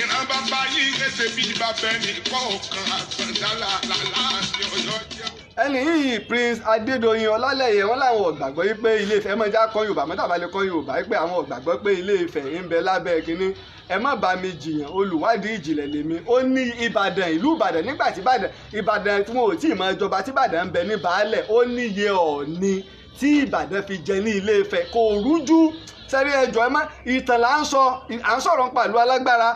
ìran bàbá yín ẹsẹ̀ bí bàbá ẹnì kọ̀ọ̀kan Àtàndá làláàfin Ọ̀yọ́ jẹ́. Ẹni yìí, Prince Adédoyin Ọlálẹyé, wọn làwọn ò gbàgbọ́ yìí pé Ilé Ifẹ̀, ẹ mọ̀ já kọ́ Yorùbá mọ́tà bá lè kọ́ Yorùbá yìí pé àwọn ò gbàgbọ́ pé Ilé Ifẹ̀ ń bẹ lábẹ́ kínní. Ẹ má bá mi jiyàn, olùwádìí ìjìnlẹ̀ lèmi. Ó ní Ìbàdàn, ìlú Ìbàdàn, nígbà tí Ìbàdàn, Ìbàdàn tí wọn ò tí ì mọ ìjọba, tí Ìbàdàn ń bẹ ní baálẹ̀, ó níye Ọ̀ọ̀ni tí Ìbàdàn fi jẹ ní Ilé Ifẹ̀. Kò rújú sẹ́rí. Ẹjọ́ ẹ má, ìtàn là ń sọ, à ń sọ̀rọ̀ ń pàlú alágbára.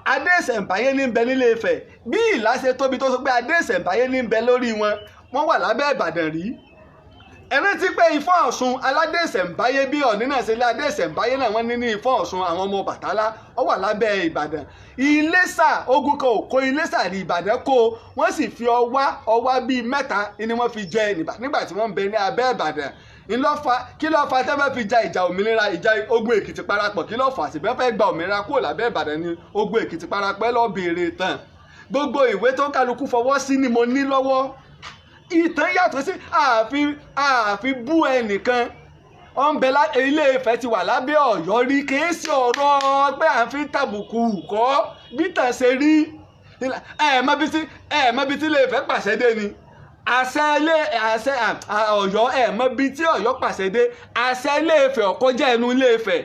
Adé ìṣẹ̀ǹbáyé ní bẹ nílé Ifẹ̀. Bí Ìlá ṣe tóbi tó, sọ pé adé ìṣẹ̀ǹbáyé ní bẹ lórí wọn, wọ́n wà lábẹ́ Ìbàdàn rí. Ẹ rántí pé Ifọ̀n Ọ̀ṣun aládé ìṣẹ̀ǹbáyé, bí Ọ̀ọ̀ni náà ṣe lé adé ìṣẹ̀ǹbáyé náà, wọ́n ní ní Ifọ̀n Ọ̀ṣun àwọn ọmọ Ọbàtálá, ó wà lábẹ́ Ìbàdàn. Iléṣà, ogun kan ò kó Iléṣà ní Ìbàdàn kó, wọ́n sì fi ọwá ọwá bíi mẹ́ta ni wọ́n fi jẹ nígbà tí wọ́n ń bẹ ní abẹ́ Ìbàdàn. Ńlọ́fà kí ló fà tẹ́fẹ́ fi ja ìjà òmìnira, ìjà ogun Èkìtì parapọ̀? Kí ló fà síbẹ̀ fẹ́ gba òmìnira kúrò lábẹ́ Ìbàdàn ní ogun Èkìtì parapọ̀? Ẹ lọ́ọ́ béèrè tán. Gbogbo ìwé tó kálukú fọwọ́ sí ni mo ní lọ́wọ́. Ìtàn yàtọ̀ sí àfi bú ẹnìkan. Ọ̀nbẹ Ilé Ifẹ̀ ti wà lábẹ́ Ọ̀yọ́ rí, kìí ṣe ọ̀rọ̀ pé à ń fi tàbùkù kọ́ bí tàn ṣe rí. Ẹ mọ bí tí Ilé Ifẹ̀ pàṣẹ dé ni àṣẹ ilé àṣẹ Ọ̀yọ́. Ẹ mọ bí tí Ọ̀yọ́ pàṣẹ dé. Àṣẹ Ilé Ifẹ̀ ó kọjá ẹnu Ilé Ifẹ̀.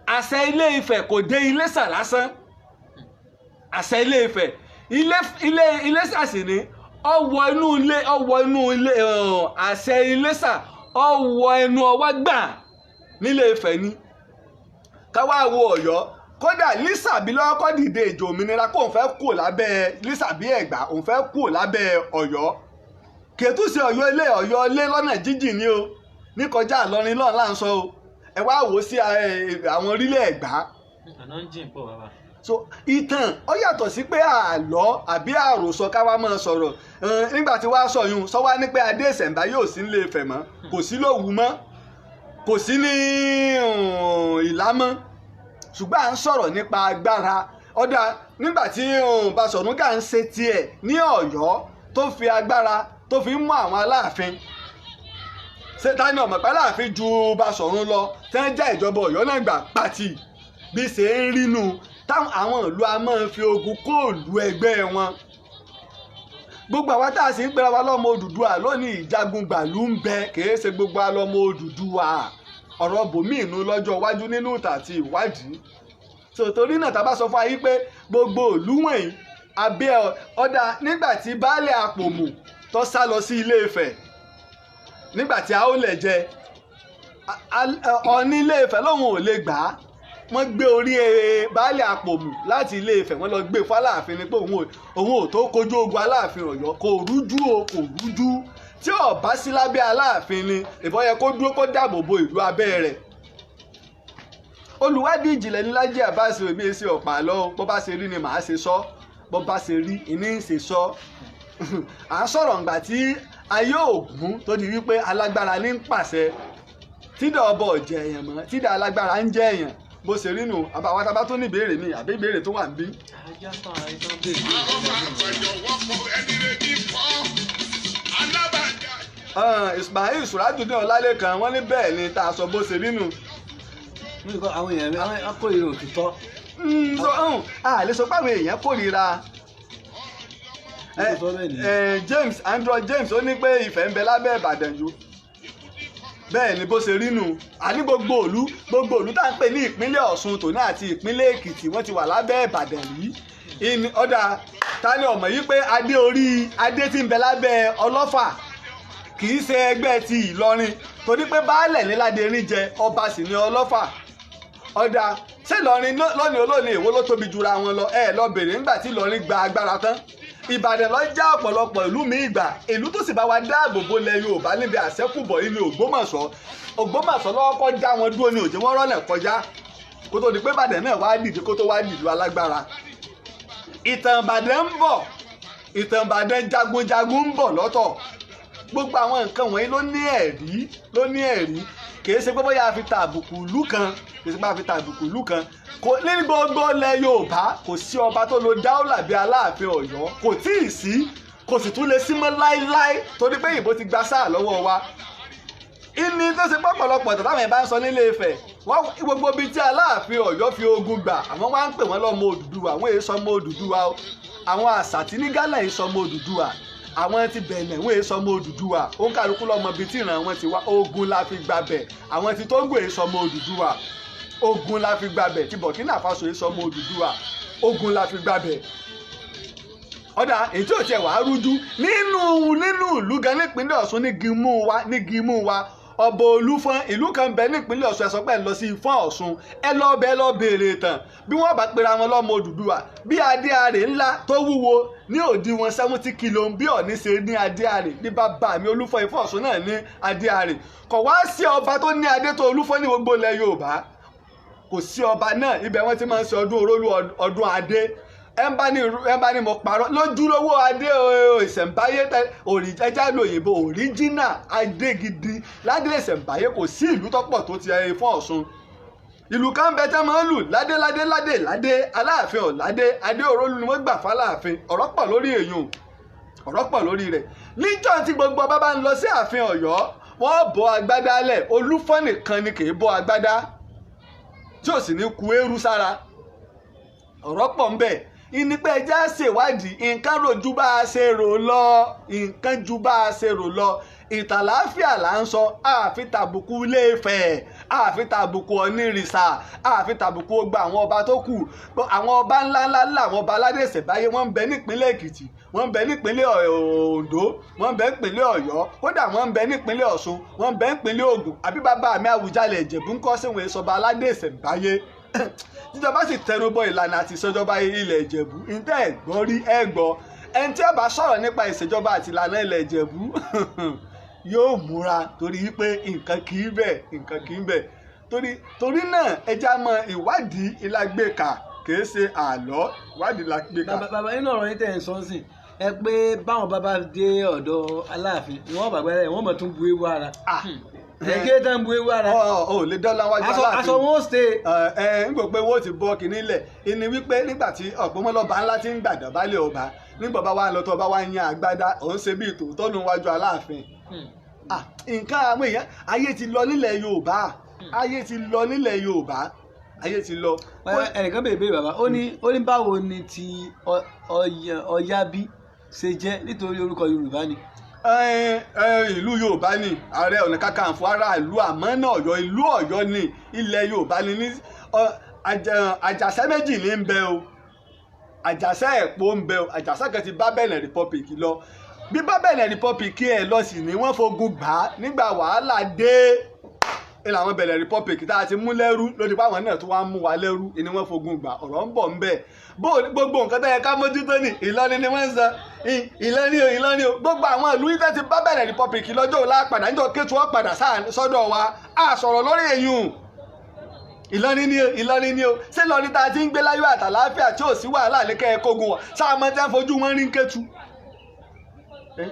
Àṣẹ Ilé Ifẹ̀ kò dé Iléṣà lásán. Àṣẹ Ilé Ifẹ̀, ilé ilé Iléṣà sì ni ọwọ́ inú ilé, ọwọ́ inú ilé. Àṣẹ Iléṣà ọwọ́ ẹnu ọwọ́ gbà nílé Ifẹ̀ ni. Káwá wo Ọ̀yọ́, kódà Lísàbí lọ́kọ́ dìde ìjò òmìnira kóun fẹ́ kúrò lábẹ́ Lísàbí Ẹ̀gbá, òun fẹ́ kúrò lábẹ́ Ọ̀yọ́. Kètùsí Ọ̀yọ́ ilé, Ọ̀yọ́ ilé lọ́nà jíjìn ni o, níkọjá Ìlọrin lọ́n là ń sọ o. Ẹ wá wò ó sí àwọn orílẹ̀ Ẹ̀gbá. Àná ń jìn pọ̀, bàbá. So ìtàn ó yàtọ̀ sí pé àlọ́ àbí àròsọ káwá máa sọ̀rọ̀. Nígbà tí wàá sọ yun sọ wá ní pé adé ìṣẹ̀ǹbá yóò sí nílé Ifẹ̀ mọ́, kò sí lówù mọ́, kò sí ní Ìlá mọ́, ṣùgbọ́n à ń sọ̀rọ̀ nípa agbára. Ọ̀dà nígbà tí Basọ̀rún Gáà ń ṣe tiẹ̀ ní Ọ̀yọ́, tó fi agbára tó fi ń mú àwọn Aláàfin, ṣé tani ọmọ pẹ́ Aláàfin ju Basọ̀rún lọ, tí wọ́n já ìjọba Ọ̀yọ́ náà gbà pàtì bí ṣe ń rínú táwọn àwọn ìlú a máa fi ogun kóòlù ẹgbẹ́ wọn. Gbogbo àwa tá a sì ń pera wa lọ́mọ Odùduwà lónìí, ìjagun gbàlú ń bẹ, kìí ṣe gbogbo wa lọ́mọ Odùduwà. Ọ̀rọ̀ bòmíì inú lọ́jọ́ iwájú nínú ìtàn àti ìwádìí. So torí náà, tá a bá sọ fún ayé pé gbogbo ìlú wọ̀nyí abẹ́ ọ̀dà, nígbà tí baálé Àpòmù tó sá lọ sí Ilé Ifẹ̀ nígbà tí a ó lẹ̀ jẹ Ọọ̀ni Ilé Ifẹ̀ lòun ò lè gbà á, wọ́n gbé orí baálé Àpòmù láti Ilé Ifẹ̀, wọ́n lọ gbé fáláàfin ni pé òun ò tó kojú ogun Aláàfin Ọ̀yọ́. Kò rújú o, kò rújú. Tí ó bá sí lábẹ́ Aláàfin ni ìbọn yẹ kó dúró kó dáàbò bo ìlú abẹ́ rẹ̀. Olùwádìí ìjìnlẹ̀ ní Lájí Abbas èmi ṣe ọ̀pá àlọ́ o. Bó bá ṣe rí ni màá ṣe sọ, bó bá ṣe rí ìní ń ṣe sọ. À ń sọ̀rọ̀ ǹgbà tí ayé Ògún tó di wípé alágbára ní ń pàṣẹ, tídà ọbọ̀ ọ̀jẹ̀ èèyàn mọ́, tídà alágbára ń jẹ́ èèyàn. Bó ṣe rí nù. Àbáwá tá a bá tó ní ìbéèrè mi àbí ìbéèrè tó wà ń bí. Ajá fún àwọn ẹni tó ń béèrè. Àwọn àgbàjọ wọ́pọ̀ ẹni rẹ̀ ní kọ́ alábàjá. Ismail Surajudeen Ọlálékan, wọ́n ní bẹ́ẹ̀ ni tá a sọ, bó ṣe rí nù. Mo ní kọ́ àwọn èèyàn mi, àwọn kórìíra òtítọ́. So a lè sọ pé àwọn èèyàn kórìíra. Mo sọ bẹ́ẹ̀ nìyẹn. James Andrew James, ó ní pé Ifẹ̀ ń bẹ lábẹ́ Ìbàdàn jù bẹ́ẹ̀ ni. Bó ṣe rí nù. Àní gbogbo ìlú, gbogbo ìlú tá à ń pè ní ìpínlẹ̀ Ọ̀ṣun tòní àti ìpínlẹ̀ Èkìtì, wọ́n ti wà lábẹ́ Ìbàdàn rí. Ọ̀dà ta ni ọ̀mọ̀ yìí pé adé orí adé tí ń bẹ lábẹ́ Ọlọ́fà kì í ṣe ẹgbẹ́ ti Ìlọrin, torí pé baálẹ̀ ní Ládẹrin jẹ, ọba sì ní Ọlọ́fà. Ọ̀dà ṣé Ìlọrin lónìí olónìí, èwo ló tóbi jura wọn lọ? Ẹ lọ bèrè nígbà tí Ìlọrin gba agbára tán, Ìbàdàn lọ já ọ̀pọ̀lọpọ̀ ìlú míì gbà. Ìlú tó sì bá wa dáàbò bo lẹ Yorùbá níbi àṣẹ́kùbọ̀ ilé Ògbómọ̀ṣọ́. Ògbómọ̀ṣọ́ lọ́wọ́ kọ́ dá wọn dúró ní òjò wọn rọ́lẹ̀ kọjá, kó tó di pé Ìbàdàn náà wá dìde, kó tó wá dìlú alágbára. Ìtàn Ìbàdàn ń bọ̀, ìtàn Ìbàdàn jagunjagun ń bọ̀ lọ́tọ̀. Gbogbo àwọn nǹkan wọ̀nyí ló ní ẹ̀rí, ló ní ẹ̀rí. Kìí ṣe pé bóyá a fi ta àbùkù ìlú kan, kìí ṣe pé a fi ta àbùkù ìlú kan. Kò ní gbogbo ilẹ̀ Yorùbá, kò sí ọba tó lo dáúlà bíi Aláàfin Ọ̀yọ́, kò tí ì sí, kò sì tún lè sí mọ́ láíláí, torí pé ìbò ti gba sáà lọ́wọ́ wa. Ìní tó ṣe pọ̀pọ̀lọpọ̀ tó táwọn ẹ̀ bá ń sọ nílé Ifẹ̀, wọ́n gbogbo ibi tí Aláàfin Ọ̀yọ́ fi ogun gbà, àwọn wá ń pè wọ́n lọ́mọ Odùduwà. Àwọn èso ọmọ Odùduwà o. Àwọn àṣà tí ní Ghana èso ọmọ Odùduwà, àwọn ti Bẹ̀nẹ̀ wọ́n èso ọmọ Odùduwà. Ó ń kálukú lọ́mọ ibi tí ìran wọn ti wá. Ogun la fi gbabẹ̀. Àwọn ti Tógò èso ọmọ Odùduwà, ogun la fi gbabẹ̀. Ti Burkina Faso èso ọmọ Odùduwà, ogun la fi gbabẹ̀. Ọ̀dà èyí tí ò tiẹ̀ wàá rújú nínú ìlú gan nípínlẹ̀ Ọ̀ṣun ní gimú wa, ní gimú wa. Ọba Olúfọ́n, ìlú kan bẹ nípínlẹ̀ Ọ̀ṣun, ẹ sọ pé ẹ lọ sí Ifọ̀n Ọ̀ṣun, ẹ lọ bẹ, ẹ lọ béèrè ìtàn bí wọ́n bá pera wọn lọ́mọ Odùduwà. Bí adé arè ńlá tó wúwo ní òdiwọ̀n 70 kilo bí Ọ̀ní ṣe ní adé arè, ní bàbá mi Olúfọ́n Ifọ̀n Ọ̀ṣun náà ní adé arè. Kò wá sí ọba tó ní adé tó Olúfọ́n ní gbogbo ilẹ̀ Yorùbá, kò sí ọba náà. Ibẹ̀ wọ́n ti máa ń ṣe ọdún orólù, ọdún adé. Ẹ ń bá ní mo parọ́, lójúlówó adé ìṣẹ̀ǹbáyé, ẹja lóyìnbó, original adé gidi ládé ìṣẹ̀ǹbáyé, kò sí ìlú tọ́pọ̀ tó ti Ifọ̀n Ọ̀ṣun. Ìlú kan bẹ tẹ́ máa ń lù ládé ládé ládé ládé, Aláàfin ọ̀ládé, adé orólù ni wọ́n gbà fáláàfin. Ọ̀rọ̀ pọ̀ lórí èèyàn, ọ̀rọ̀ pọ̀ lórí rẹ̀. Níjọ́ tí gbogbo ọba bá ń lọ sí ààfin Ọ̀yọ́, wọ́n bọ́ agbádá lẹ̀. Olúfọ́n nìkan ni kì í bọ́ agbádá, tí ò sì ní ku eérú sára. Ọ̀rọ̀ pọ̀ ń bẹ. Ìní pé ẹja ṣèwádìí nǹkan rò ju bá a ṣe rò lọ, nǹkan ju bá a ṣe rò lọ. Ìtàláfíà là ń sọ, àfi tàbùkù Ilé-Ifẹ̀, àfi tàbùkù Ọ̀nìrìsà, àfi tàbùkù gba àwọn ọba tó kù. Àwọn ọba ńláńlá ńlá, àwọn ọba aládé ìṣẹ̀báyé, wọ́n ń bẹ nípínlẹ̀ Èkìtì, wọ́n ń bẹ nípínlẹ̀ Oǹdó, wọ́n ń bẹ nípínlẹ̀ Ọ̀yọ́, kódà wọ́n ń bẹ nípínlẹ̀ Ọ̀ṣun, wọ́n ń bẹ nípínlẹ̀ Ògùn. Àbí bàbá mi Àwùjalẹ̀ Ìjẹ̀bú ńkọ́, síwọ̀n ìsọba aládé ìṣẹ̀báyé? Tíjọba sì tẹnubọ ìlànà àti ìṣèjọba ilẹ̀ Ìjẹ̀bú, ntẹ́ ẹ̀ gbọ́ rí ẹ̀ gbọ́. Ẹni tí ó bá sọ̀rọ̀ nípa ìṣèjọba àti ìlànà ilẹ̀ Ìjẹ̀bú yóò múra, torí wípé nǹkan kì í bẹ̀, nǹkan kì í bẹ̀. Torí náà ẹja mọ ìwádìí ìlàgbéka, kì í ṣe àlọ́, ìwádìí ìlàgbéka. Bàbá, nínú ọ̀rọ̀ yín tẹ̀ ń sọ sí ẹ pé báwọn bàbá dé ọ̀dọ̀ Aláàfin, wọ́n bàgbá rẹ̀, wọ́n mọ̀ tún bu ewu ara. Ẹ̀kẹ́ tán bu ewu ara. Ọ lè dọ́là wájú Aláàfin. Aṣọ wọn ó ṣe. Ẹ ń gbọ́ pé wọ́n ti bọ́ kínní lẹ̀ ìní wípé nígbà tí ọ̀pọ̀ mọ́lọ́ba ńlá ti ń gbàdọ̀ balẹ̀ ọba, nígbà bá wà lọ́tọ̀ bá wà ń yan àgbádá, òun ṣe bí tòótọ́ nù wájú Aláàfin. Nǹkan àwọn èèyàn, ayé ti lọ nílẹ̀ Yorùbá, ayé ti lọ nílẹ̀ Yorùbá, ayé ti lọ. Ẹnìkan bèèrè bèèrè bàbá, ó ní báwo ni ti Ọ̀yábí ṣe jẹ́, nítorí orúkọ Yorùbá ni. Ìlú Yorùbá ni Ààrẹ Ọ̀nà Kakanfò ará ìlú àmọ́ náà Ọ̀yọ́, ìlú Ọ̀yọ́ ni, ilẹ̀ Yorùbá ni. Ní Àjàṣẹ́ méjì ní ń bẹ o, Àjàṣẹ́ Ẹ̀pó ń bẹ o. Àjàṣẹ́ kan ti bá Benin Republic lọ. Bí bá Benin Republic ẹ̀ lọ sí ni wọ́n fogun gbà á nígbà wàhálà dé ilẹ̀ àwọn Benin Republic tá a ti mú lẹ́rú lórí báwọn náà tó wá ń mú wa lẹ́rú ni wọ́n fogun gbà. Ọ̀rọ̀ ń bọ̀ ń bẹ̀. Bó gbogbo nǹkan tó yẹ ká mójútó ní Ìlọrin ni wọ́n ń sọ Ìlọrin o, Ìlọrin o. Gbogbo àwọn ìlú yìí tó ti bá Benin Republic lọ́jọ́ òla padà níjọ́ Kétu ọ̀ padà sọ́dọ̀ wa, a sọ̀rọ̀ lórí èyún. Ìlọrin ni o, Ìlọrin ni o. Ṣé Ìlọrin tá a ti ń gbé láyọ̀ àtàláfíà tí ò sí wàhálà ní kẹ́ ẹ kógun wọ̀ sáà mọ́ tẹ́ ń fojú wọn rí ń Kétu?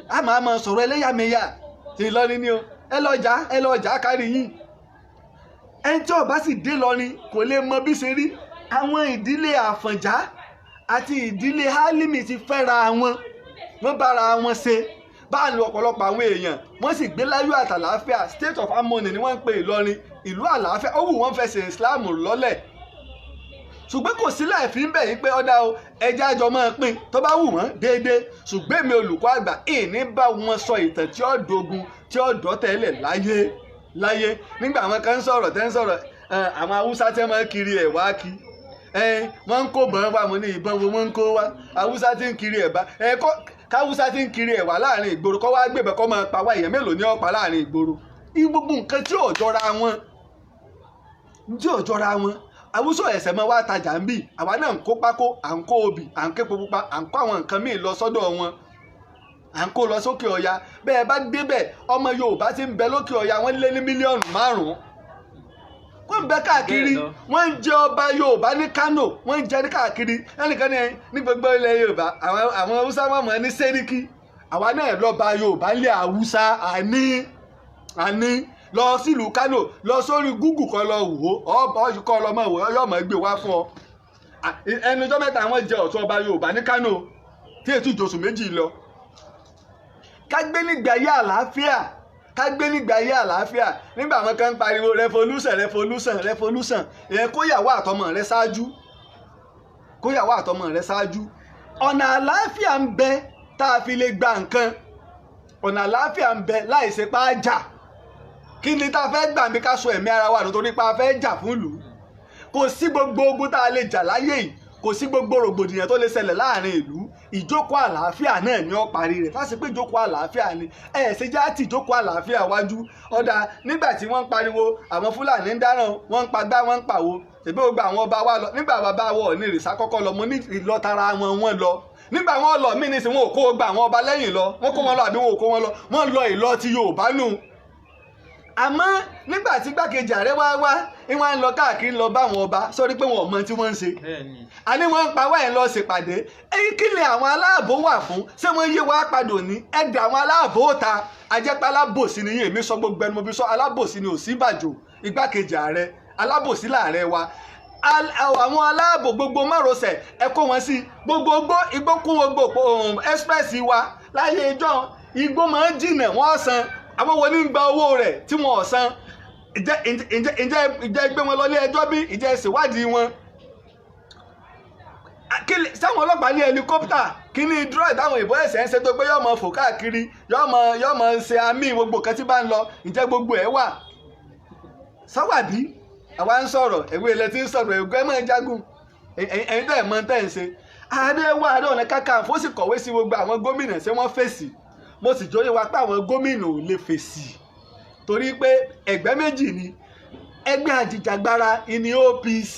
A máa mọ sọ̀rọ̀ ẹlẹ́yàmẹ̀yà ti Ìlọrin ni o. Ẹ lọ jà, ẹ lọ jà kárí yín. Ẹni tí ó bá sì dé Ìlọrin kò lè mọ bí ṣe rí. Àwọn ìdílé Àfọ̀njá àti ìdílé Hálímì ti fẹ́ra wọn, wọ́n bára wọn ṣe báà ní ọ̀pọ̀lọpọ̀ àwọn èèyàn, wọ́n sì gbé láyọ̀ àtàláfíà. State of harmony ni wọ́n ń pe Ìlọrin, ìlú àlàáfíà. Ó wù wọ́n fẹsẹ̀ Islam lọ́lẹ̀, ṣùgbọ́n kò sí láì fi ń bẹ̀ yí pé ọ̀dà o, ẹja àjọ máa pín tó bá wù wọ́n déédéé. Ṣùgbọ́n èmi olùkọ́ àgbà ìní bá wọn sọ ìtàn tí ó dogun, tí ó dọ́tẹ̀lẹ̀ láyé láyé. Nígbà àwọn kan ń sọ̀rọ̀ tẹ́ ń sọ̀rọ̀, àwọn Haúsá tẹ́ máa ń kiri ẹ̀ wá kí wọ́n ń kó bọ̀n wá, mo ní ìbọn wo wọ́n ń kó wá? Haúsá tí ń kiri ẹ̀ bá káwúsá tí ń kiri ẹ̀ wá láàrin ìgboro kọ́ wá gbébẹ̀ kọ́ máa pa wá, èèyàn mélòó ní ọ̀pá láàrin ìgboro? Gbogbo nǹkan tí ò jọra wọn, tí ò jọra wọn. Àwùsọ ẹ̀sẹ̀ mọ́ wá tajà ń bì, àwa náà ń kó pákó, à ń kó obì, à ń képo pupa, à ń kó àwọn nǹkan míì lọ sọ́dọ̀ wọn, à ń kó lọ sókè ọya. Bẹ́ẹ̀ bá débẹ̀, ọmọ Yorùbá ti ń bẹ lókè ọya, wọ́n lé ní 5 mílíọ̀nù. Wọ́n ń bẹ káàkiri, wọ́n ń jẹ ọba Yorùbá ní Kánò, wọ́n ń jẹ ní káàkiri. Ẹnìkan ní gbogbo ilẹ̀ Yorùbá, àwọn Haúsá wọn mọ̀ ní Sẹ́ríkì. Àwa náà lọ́ba Yorùbá lé Haúsá, àní lọ sílùú Kánò, lọ sórí Google kan lọ wò ó, ọ kọ́ lọ mọ̀ wò ó, yóò mọ̀ gbé wá fún ọ. Ẹnu ọjọ́ mẹ́ta wọ́n jẹ ọ̀tún ọba Yorùbá ní Kánò tí ètò ìjọsùn méjì lọ. Ká gbé nígbà ayé àlàáfíà, ká gbé nígbà ayé àlàáfíà. Nígbà àwọn kan ń pariwo revolution, revolution, revolution, ìyẹn kóyàwó àtọmọ rẹ ṣáájú, kóyàwó àtọmọ rẹ ṣáájú. Ọ̀nà àlàáfíà ń bẹ tá a fi lè gba nǹkan, ọ̀nà àlàáfíà ń bẹ láì ṣe pa á jà. Kí ni tá a fẹ́ gbà mí ká sọ ẹ̀mí ara wa nítorí pa á fẹ́ jà fún ìlú? Kò sí gbogbo ogun tá a lè jà láyé yìí. Kò sí gbogbo rògbòdìyàn tó lè ṣẹlẹ̀ láàrin ìlú, ìjókòó àlàáfíà náà ni ó parí rẹ̀. Fásitì pé ìjókòó àlàáfíà ni ẹ ṣe já tí ìjókòó àlàáfíà wájú ọ̀dà. Nígbà tí wọ́n ń pariwo àwọn Fúlàní ń dáràn, wọ́n ń pagbá, wọ́n ń pàwo, ṣèbí gbogbo àwọn ọba wa lọ. Nígbà bàbá wọ̀ ní ìrìsà kọ́kọ́ lọ, mo ní ìlọtara wọn, wọ́n lọ. Nígbà wọn lọ mí nísìnyí, wọn ò kó gba àwọn ọba lẹ́yìn lọ. Wọ́n kó wọn lọ àbí wọn ò kó wọn lọ? Wọ́n lọ ìlọ ti Yorùbá nù. Àmọ́ nígbà tí gbàkejì ààrẹ wá wá ń wá ń lọ káàkiri lọ bá àwọn ọba sórí pé wọn ò mọ tí wọ́n ń ṣe. Àní wọ́n ń pa wáyé lọ ṣèpàdé. Èyí kí ni àwọn aláàbò wà fún? Ṣé wọ́n yé wa padò ní ẹ̀dẹ̀ àwọn aláàbò ta ajẹ́pẹ́ alábòsí ni yín. Èmi sọ gbogbo ẹnu mo fi sọ, alábòsí ni Ọ̀ṣínbàjò, igbákejì ààrẹ, alábòsí láàrẹ wa. Àwọn aláàbò gbogbo márosẹ̀, ẹ kó wọn sí gbogbo igbó kún gbogbo express wa. Láyé ìjọ igbó máa ń jìnà, wọ́n san. Àwọn wo ní ń gba owó rẹ̀ tí wọ́n ò san? Ìjẹ́ gbé wọn lọ ilé ẹjọ́ bí? Ìjẹ́ ṣèwádìí wọn? Sáwọn ọlọ́pàá ní helicopter, kí ní droid táwọn ìbọn ẹ̀sẹ̀ ń ṣe tó pé yóò máa fò káàkiri, yóò máa ṣe àmì gbogbo kan tí bá ń lọ? Ìjẹ́ gbogbo ẹ̀ wà sáwàbí? Àwa ń sọ̀rọ̀ ẹ̀wé ilẹ̀ tí ń sọ̀rọ̀ ẹ̀gbẹ́ ẹ̀ máa ń jagun. Ẹ̀yin tẹ́ ẹ̀ mọ̀ tẹ́ ẹ̀ ń ṣe. Ààrẹ wa, Ààrẹ Ọ̀nà Kakanfò sì kọ̀wé sí gbogbo àwọn gómìnà. Ṣé wọ́n fèsì? Mo sì jóyè wa pé àwọn gómìnà ò lè fèsì torí pé ẹgbẹ́ méjì ni ẹgbẹ́ àjìjàgbara ìní OPC.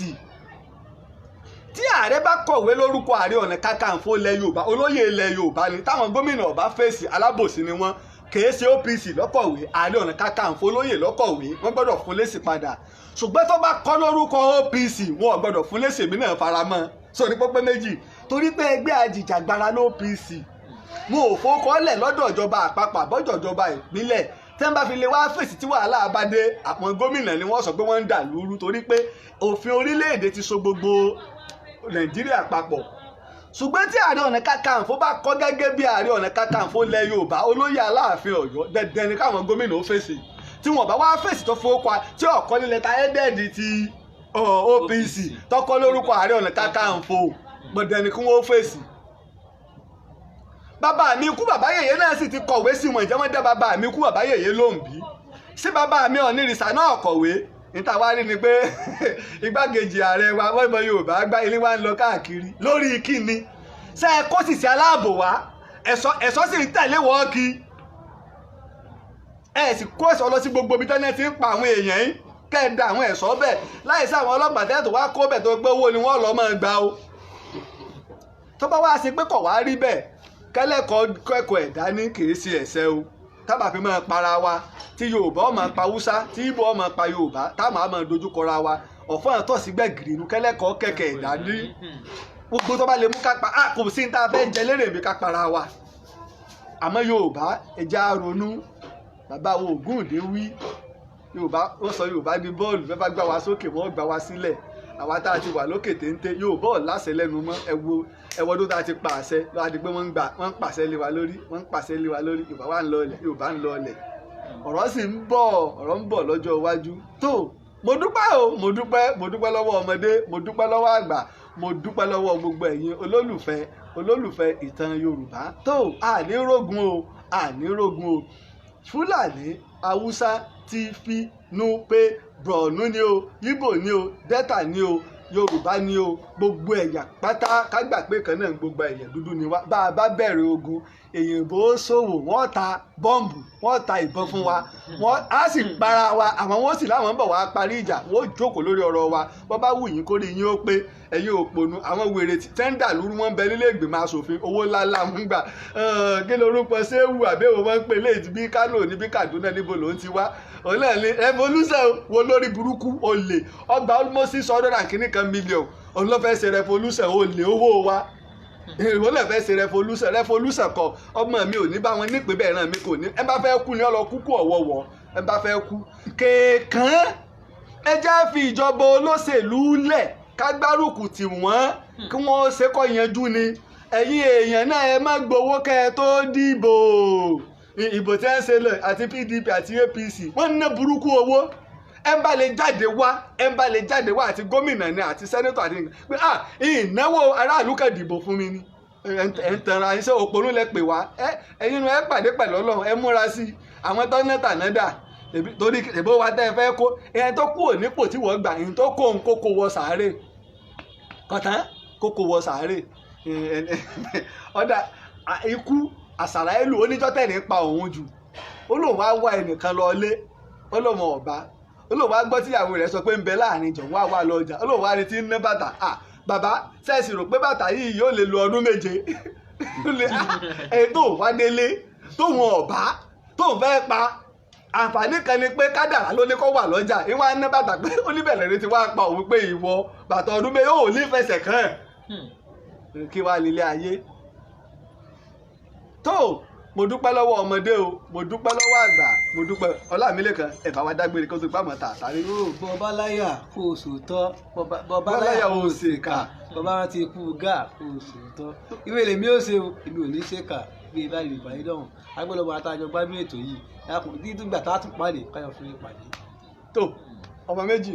Tí ààrẹ bá kọ̀wé lórúkọ Ààrẹ Ọ̀nà Kakanfò ilẹ̀ Yorùbá, olóyè ilẹ̀ Yorùbá ni, táwọn gómìnà ọba fèsì, alábòsí ni wọ́n. Kìí ṣe OPC lọ́kọ̀wé, Ààrẹ Ọ̀nà Kakanfò olóyè lọ́kọ̀wé, wọ́n gbọ́dọ̀ fún lésì padà. Ṣùgbọ́n tó bá kọ́ lórúkọ OPC, wọn ò gbọ́dọ̀ fún lésì. Èmi náà faramọ́ sọ ní pọ́pẹ́ méjì torí pé ẹgbẹ́ àjìjàgbara l'OPC, wọn ò fowókọ́lẹ̀ lọ́dọ̀ ìjọba àpapọ̀ àbọ́jọ̀ ìjọba ìpínlẹ̀. Tí wọ́n bá fi lè wá fèsì tí wàhálà bá dé, àwọn gómìnà ni wọ́n sọ pé wọ́n ń dà lúrú, torí pé òfin orílẹ̀-èdè ti so gbogbo Nàìjíríà papọ̀. Ṣùgbọ́n tí Ààrẹ Ọ̀nà Kakanfò bá kọ́ gẹ́gẹ́ bí Ààrẹ Ọ̀nà Kakanfò ilẹ̀ Yorùbá, olóyè Aláàfin Ọ̀yọ́, dandan ni káwọn gómìnà ó fèsì. Tí wọ́n bá wá fèsì tó fowó pa tí ọ̀kọ́ nílẹ̀ ta ẹ́dẹ̀ẹ̀dì ti OPC tọkọ lórúkọ Ààrẹ Ọ̀nà Kakanfò, dandan ni kí wọ́n fèsì. Bàbá mi kú bàbá yèyé náà sì ti kọ̀wé sí wọn. Ìjẹ́ wọ́n dá bàbá mi kú bàbá yèyé lóhùn bí? Sí bàbá mi Ọ̀nìrìsà náà kọ̀wé? Níta wá rí ni pé igbákejì ààrẹ wa, wọ́n mọ Yorùbá gbá ilé wa ń lọ káàkiri lórí kíni? Ṣé ẹ kó sì sí aláàbò wá? Ẹ̀ṣọ́ sì ń tẹ̀lé wọ́n kí ẹ sì kó ẹ̀ṣọ́ lọ sí gbogbo ibi tẹ́lẹ̀ tí ń pa àwọn èèyàn yín, kẹ́ ẹ da àwọn ẹ̀ṣọ́ bẹ̀ láì sí àwọn ọlọ́pàá tẹ́lẹ̀ tó wá kó bẹ̀ tó gbé owó ni wọ́n lọ́ máa gbà o. Tó bá wá sí pé kọ̀ wá rí bẹ́ẹ̀, kẹ́lẹ́kọ̀ọ́ kẹ́kọ̀ọ́ ẹ̀dá ní kì í ṣe ẹ̀ṣẹ̀ o. Tábà fi máa para wa, tí Yorùbá ó máa pa Haúsá, tí Ìgbò ó máa pa Yorùbá, táwọn á máa dojúkọra wa, ọ̀fọ́n àtọ̀sí gbẹ̀gìrì inú. Kẹ́lẹ́kọ̀ọ́ kẹ̀kẹ́ ẹ̀dá ní gbogbo tó bá lè mú ká pa á, kò sí ní tá a fẹ́ jẹ lérè mi ká para wa. Àmọ́ Yorùbá, ẹja ronú. Bàbá wo Ògúndé wí Yorùbá, ó sọ Yorùbá ní bọ́ọ̀lù fẹ́ bá gbá wa sókè, wọ́n gbá wa sílẹ̀. Àwa tá a ti wà lókè téńté, Yorùbá ò láṣẹ lẹ́nu mọ́. Ẹ wo ẹwọ́dún tá a ti pa àṣẹ lọ́wọ́ àti pé wọ́n ń gbà, wọ́n ń pàṣẹ lé wa lórí, wọ́n ń pàṣẹ lé wa lórí. Yorùbá wà ń lọ ọlẹ̀, Yorùbá ń lọ ọlẹ̀. Ọ̀rọ̀ sì ń bọ̀, ọ̀rọ̀ ń bọ̀ lọ́jọ́ iwájú. Tó mo dúpẹ́ o, mo dúpẹ́, mo dúpẹ́ lọ́wọ́ ọmọdé, mo dúpẹ́ lọ́wọ́ àgbà, mo dúpẹ́ lọ́wọ́ gbogbo ẹ̀yin olólùfẹ́, olólùfẹ́ ìtàn Yorùbá. Tó àní rógun o, àní rógun o. Fúlàní, Haúsá ti fi nu pé Borno ni o, Ìgbò ni o, Delta ni o, Yorùbá ni o, gbogbo ẹ̀yà pátá, ká gbà pé kan náà gbogbo ẹ̀yà dúdú ni wá. Bá a bá bẹ̀rẹ̀ ogun, èyìnbó ṣòwò, wọ́n ta bọ́ǹbù, wọ́n ta ìbọn fún wa, wọ́n á sì para wa. Àwọn wọ́n sì láwọn ń bọ̀ wá parí ìjà, wọ́n ó jókòó lórí ọ̀rọ̀ wa. Bọ́ bá wù yín kórè yín ó pé ẹ̀yin òpònú. Àwọn wèrè tẹ́ńdà lóru wọn bẹ nílé ìgbìmọ̀ asòfin, owó ńláńlá ń gbà. Kí lorúkọ Ṣéwù àbẹ̀wò wọn ń pè léyìí bí Kánò níbi Kaduna, níbo ló ń ti wá? Òun náà ní revolution wo lórí burúkú olè ọgbà almost 600 and kìíní kan million. Òun ló fẹ́ ṣe revolution olè owó wa. Ìwọ náà fẹ́ ṣe revolution? Revolution kọ, ọmọ mi ò ní bá wọn nípìn bẹ́ẹ̀ náà mi kò ní. Ẹ bá fẹ́ kú ni ọ lọ kú kú ọ̀wọ̀wọ̀. Ẹ bá fẹ́ kú kéèkàn, ẹ já fi ìjọba olóṣèlú lẹ̀, ká gbárùkù tì wọ́n kí wọ́n ṣe kọ́ yanjú ni. Ẹ̀yin èèyàn náà, ẹ má gbowó kẹ́ ẹ tó dìbò. Ìbò tí ẹ ń ṣe lọ, àti PDP àti APC, wọ́n ń ná burúkú owó. Ẹ bá lè jáde wá, ẹ bá lè jáde wá, àti gómìnà ni àti sẹ́nẹ́tọ̀ àti nǹkan pé ah, ìnáwó aráàlú kan dìbò fún mi ni. Ẹ ń tanra ẹ, ṣé òpònú lẹ pè wá? Ẹ ẹ̀yin nu ẹ pàdé pẹ̀lú Ọlọ́run. Ẹ múra sí i. Àwọn tó ná tàná dà torí ìbò wa tẹ́ ẹ fẹ́ kó ẹni tó kú ònípò tí wọ́n gbà, ẹni tó kó òun kókó wọ sàárè kọ̀tán. Kókó wọ sàárè. Ọ̀dà ikú àsàràìlù oníjọ́ tẹ̀lé pa òun jù. Ó lóun wá wá ẹnìkan lọ ilé, ó lóun ọ̀bá, ó lóun wá gbọ́ tíyàwó rẹ̀ sọ pé ń bẹ láàrin ìjọ, wá wá lọ ọjà, ó lóun wá retí ń ná bàtà. Bàbá sẹ́ẹ̀sì rò pé bàtà yìí yóò lè lo ọdún 7? Ẹni tó wá délé tóun ọ̀bá tóun fẹ́ pa, àǹfààní kan ni pé kádàrá ló ní kó wà lọ́jà, ìwà ń ná bàtà pé oníbẹ̀rẹ̀ rẹ ti wá pa òun pé ìwọ bàtà ọdún 7 ò ní fẹsẹ̀ kàn ẹ̀ kí wàá lílé ayé. Tó mo dúpẹ́ lọ́wọ́ ọmọdé o, mo dúpẹ́ lọ́wọ́ àgbà, mo dúpẹ́. Ọlámilékan, ẹ bá wa dágbére kó tó gbàmọ̀ tà sáré. Bọ́ bá láyà kó o sòótọ́, bọ́ bá láyà o ṣèkà, bọ́ bá rántí ikú gà kó o sòótọ́. Ìwé lèmi ó ṣe o, èmi ò ní ṣèkà bí ibà lè báyìí dọ̀hùn. Agbọ́dọ̀ àtàjọ gbádùn ètò yìí nígbà tá a tún pàdé káyọ̀ fún ìpàdé. Tó ọmọ méjì.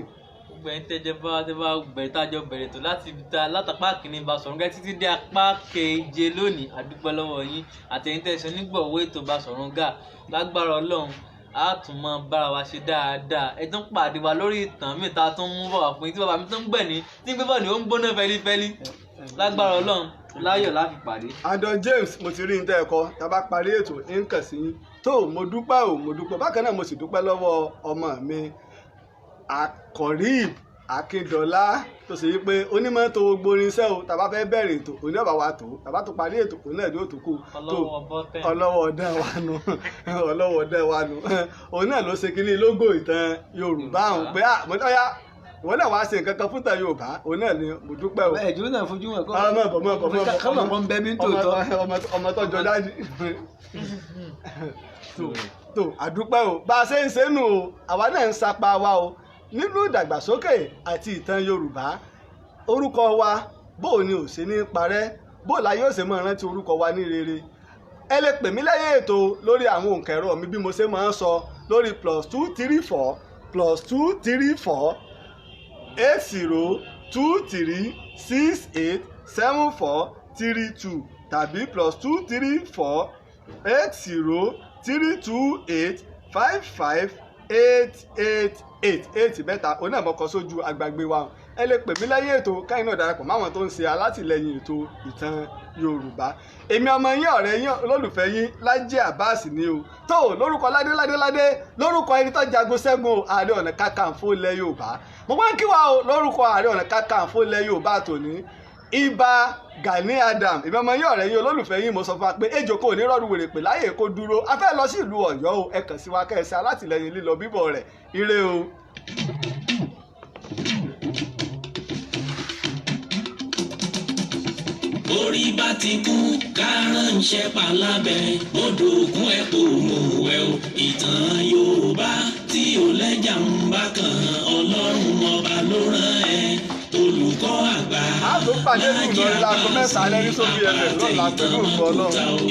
Gbogbo ẹ̀yin tẹ́jẹ́ bá tẹ́ bá bẹ̀rẹ̀ tájọ bẹ̀rẹ̀ tó láti ta látàpá kìíní Basọ̀run Gáà títí dé apá keje lónìí, àdúpẹ́ lọ́wọ́ yín àtẹ̀yin tẹ́ ṣe onígbọ̀wọ́ ètò Basọ̀run Gáà. Lágbára Ọlọ́run á tún máa bára wa ṣe dáadáa. Ẹ tún pàdé wa lórí ìtàn míì tá a tún mú bọ̀ wá fún yín tí bàbá mi tún ń gbẹ̀ ní tí ń gbé bọ̀ ní ó ń gbóná fẹlifẹli. Lágbára Ọlọ́run láyọ̀ la fi pàdé. Adon James, mo ti rí ní tẹ́ ẹ kọ, tá a bá parí ètò ń kàn sí yín. Tó mo dúpẹ́ o, mo dúpẹ́. Bákan náà mo sì dúpẹ́ lọ́wọ́ ọmọ mi Akọ̀ríb Akíndọ́lá tó ṣe wípé onímọ̀ tó gbogbo irinṣẹ́ o, tá a bá fẹ́ bẹ̀rẹ̀ ètò òní ọ̀bà wa tó, tá a bá tó parí ètò òní náà yóò tó kù. Ọlọ́wọ́ ọdẹ wa nu, ọlọ́wọ́ ọdẹ wa nu. Òun náà ló ṣe kínní lógò ìtàn Yorùbá òun pé ọ̀yá ìwọ náà wàá ṣe nǹkan kan fún ìtàn Yorùbá, òun náà ni mo dúpẹ́ o. Ẹ̀jú náà fojú wọn kọ́ ọmọ bọ̀ mọ̀ bọ̀ kọ́mọ̀ kan bẹ mí tòótọ́. Ọmọ tó jọ dájú tó àdúpẹ́ o. Bá a ṣe ń ṣe nù o, àwa náà ń sapá wa o nínú ìdàgbàsókè àti ìtàn Yorùbá. Orúkọ wa bó ni ò ṣe ní parẹ́, bó la yóò ṣe máa rántí orúkọ wa ní rere. Ẹ lè pè mí lẹ́yìn ètò lórí àwọn òǹkà ẹ̀rọ mi bí mo ṣe máa ń sọ lórí +234 +234 80 23 68 74 32 tàbí +234 80 3 28 55 8 8 8 8 mẹ́ta. Òun náà mọ̀kọ́ sójú agbègbè wa. Ẹ lè pè mí lẹ́yìn ètò káyìn náà darapọ̀ máwọn tó ń ṣe alátìlẹyìn ètò ìtàn Yorùbá. Èmi ọmọ yín, ọ̀rẹ́ yín, olólùfẹ́ yín, Lájí Abbas ni o. Tó lórúkọ ládé ládé ládé, lórúkọ ẹni tó jagun ṣẹ́gun Ààrẹ Ọ̀nà Kakanfò ilẹ̀ Yorùbá, mo máa ń kí wa o lórúkọ Ààrẹ Ọ̀nà Kakanfò ilẹ̀ Yorùbá tòní, Ìbà Gani Adam. Èmi ọmọ yín, ọ̀rẹ́ yín, olólùfẹ́ yín, mo sọ fún wa pé ejò kò ní rọ́ọ̀rù wèrè pè láyè kó dúró. A fẹ́ lọ sí ìlú Ọ̀yọ́ o, ẹ kàn sí wa kẹ́ẹ̀sì alátìlẹyìn lílọ bíbọ̀ rẹ̀. Ire o. Orí bá ti kú kárànṣẹ́ palábẹ́ odò ògùn ẹ̀ kò mú wẹ̀ o. Ìtàn Yorùbá tí ò lẹ́jà ń bá kan, Ọlọ́run ọba ló rán ẹ. Olùkọ́ àgbà A tún pàdé ní Ìlọrin láago 9 alẹ́ ní Sóbì FM lọ́la pẹ̀lú ògo Ọlọ́run.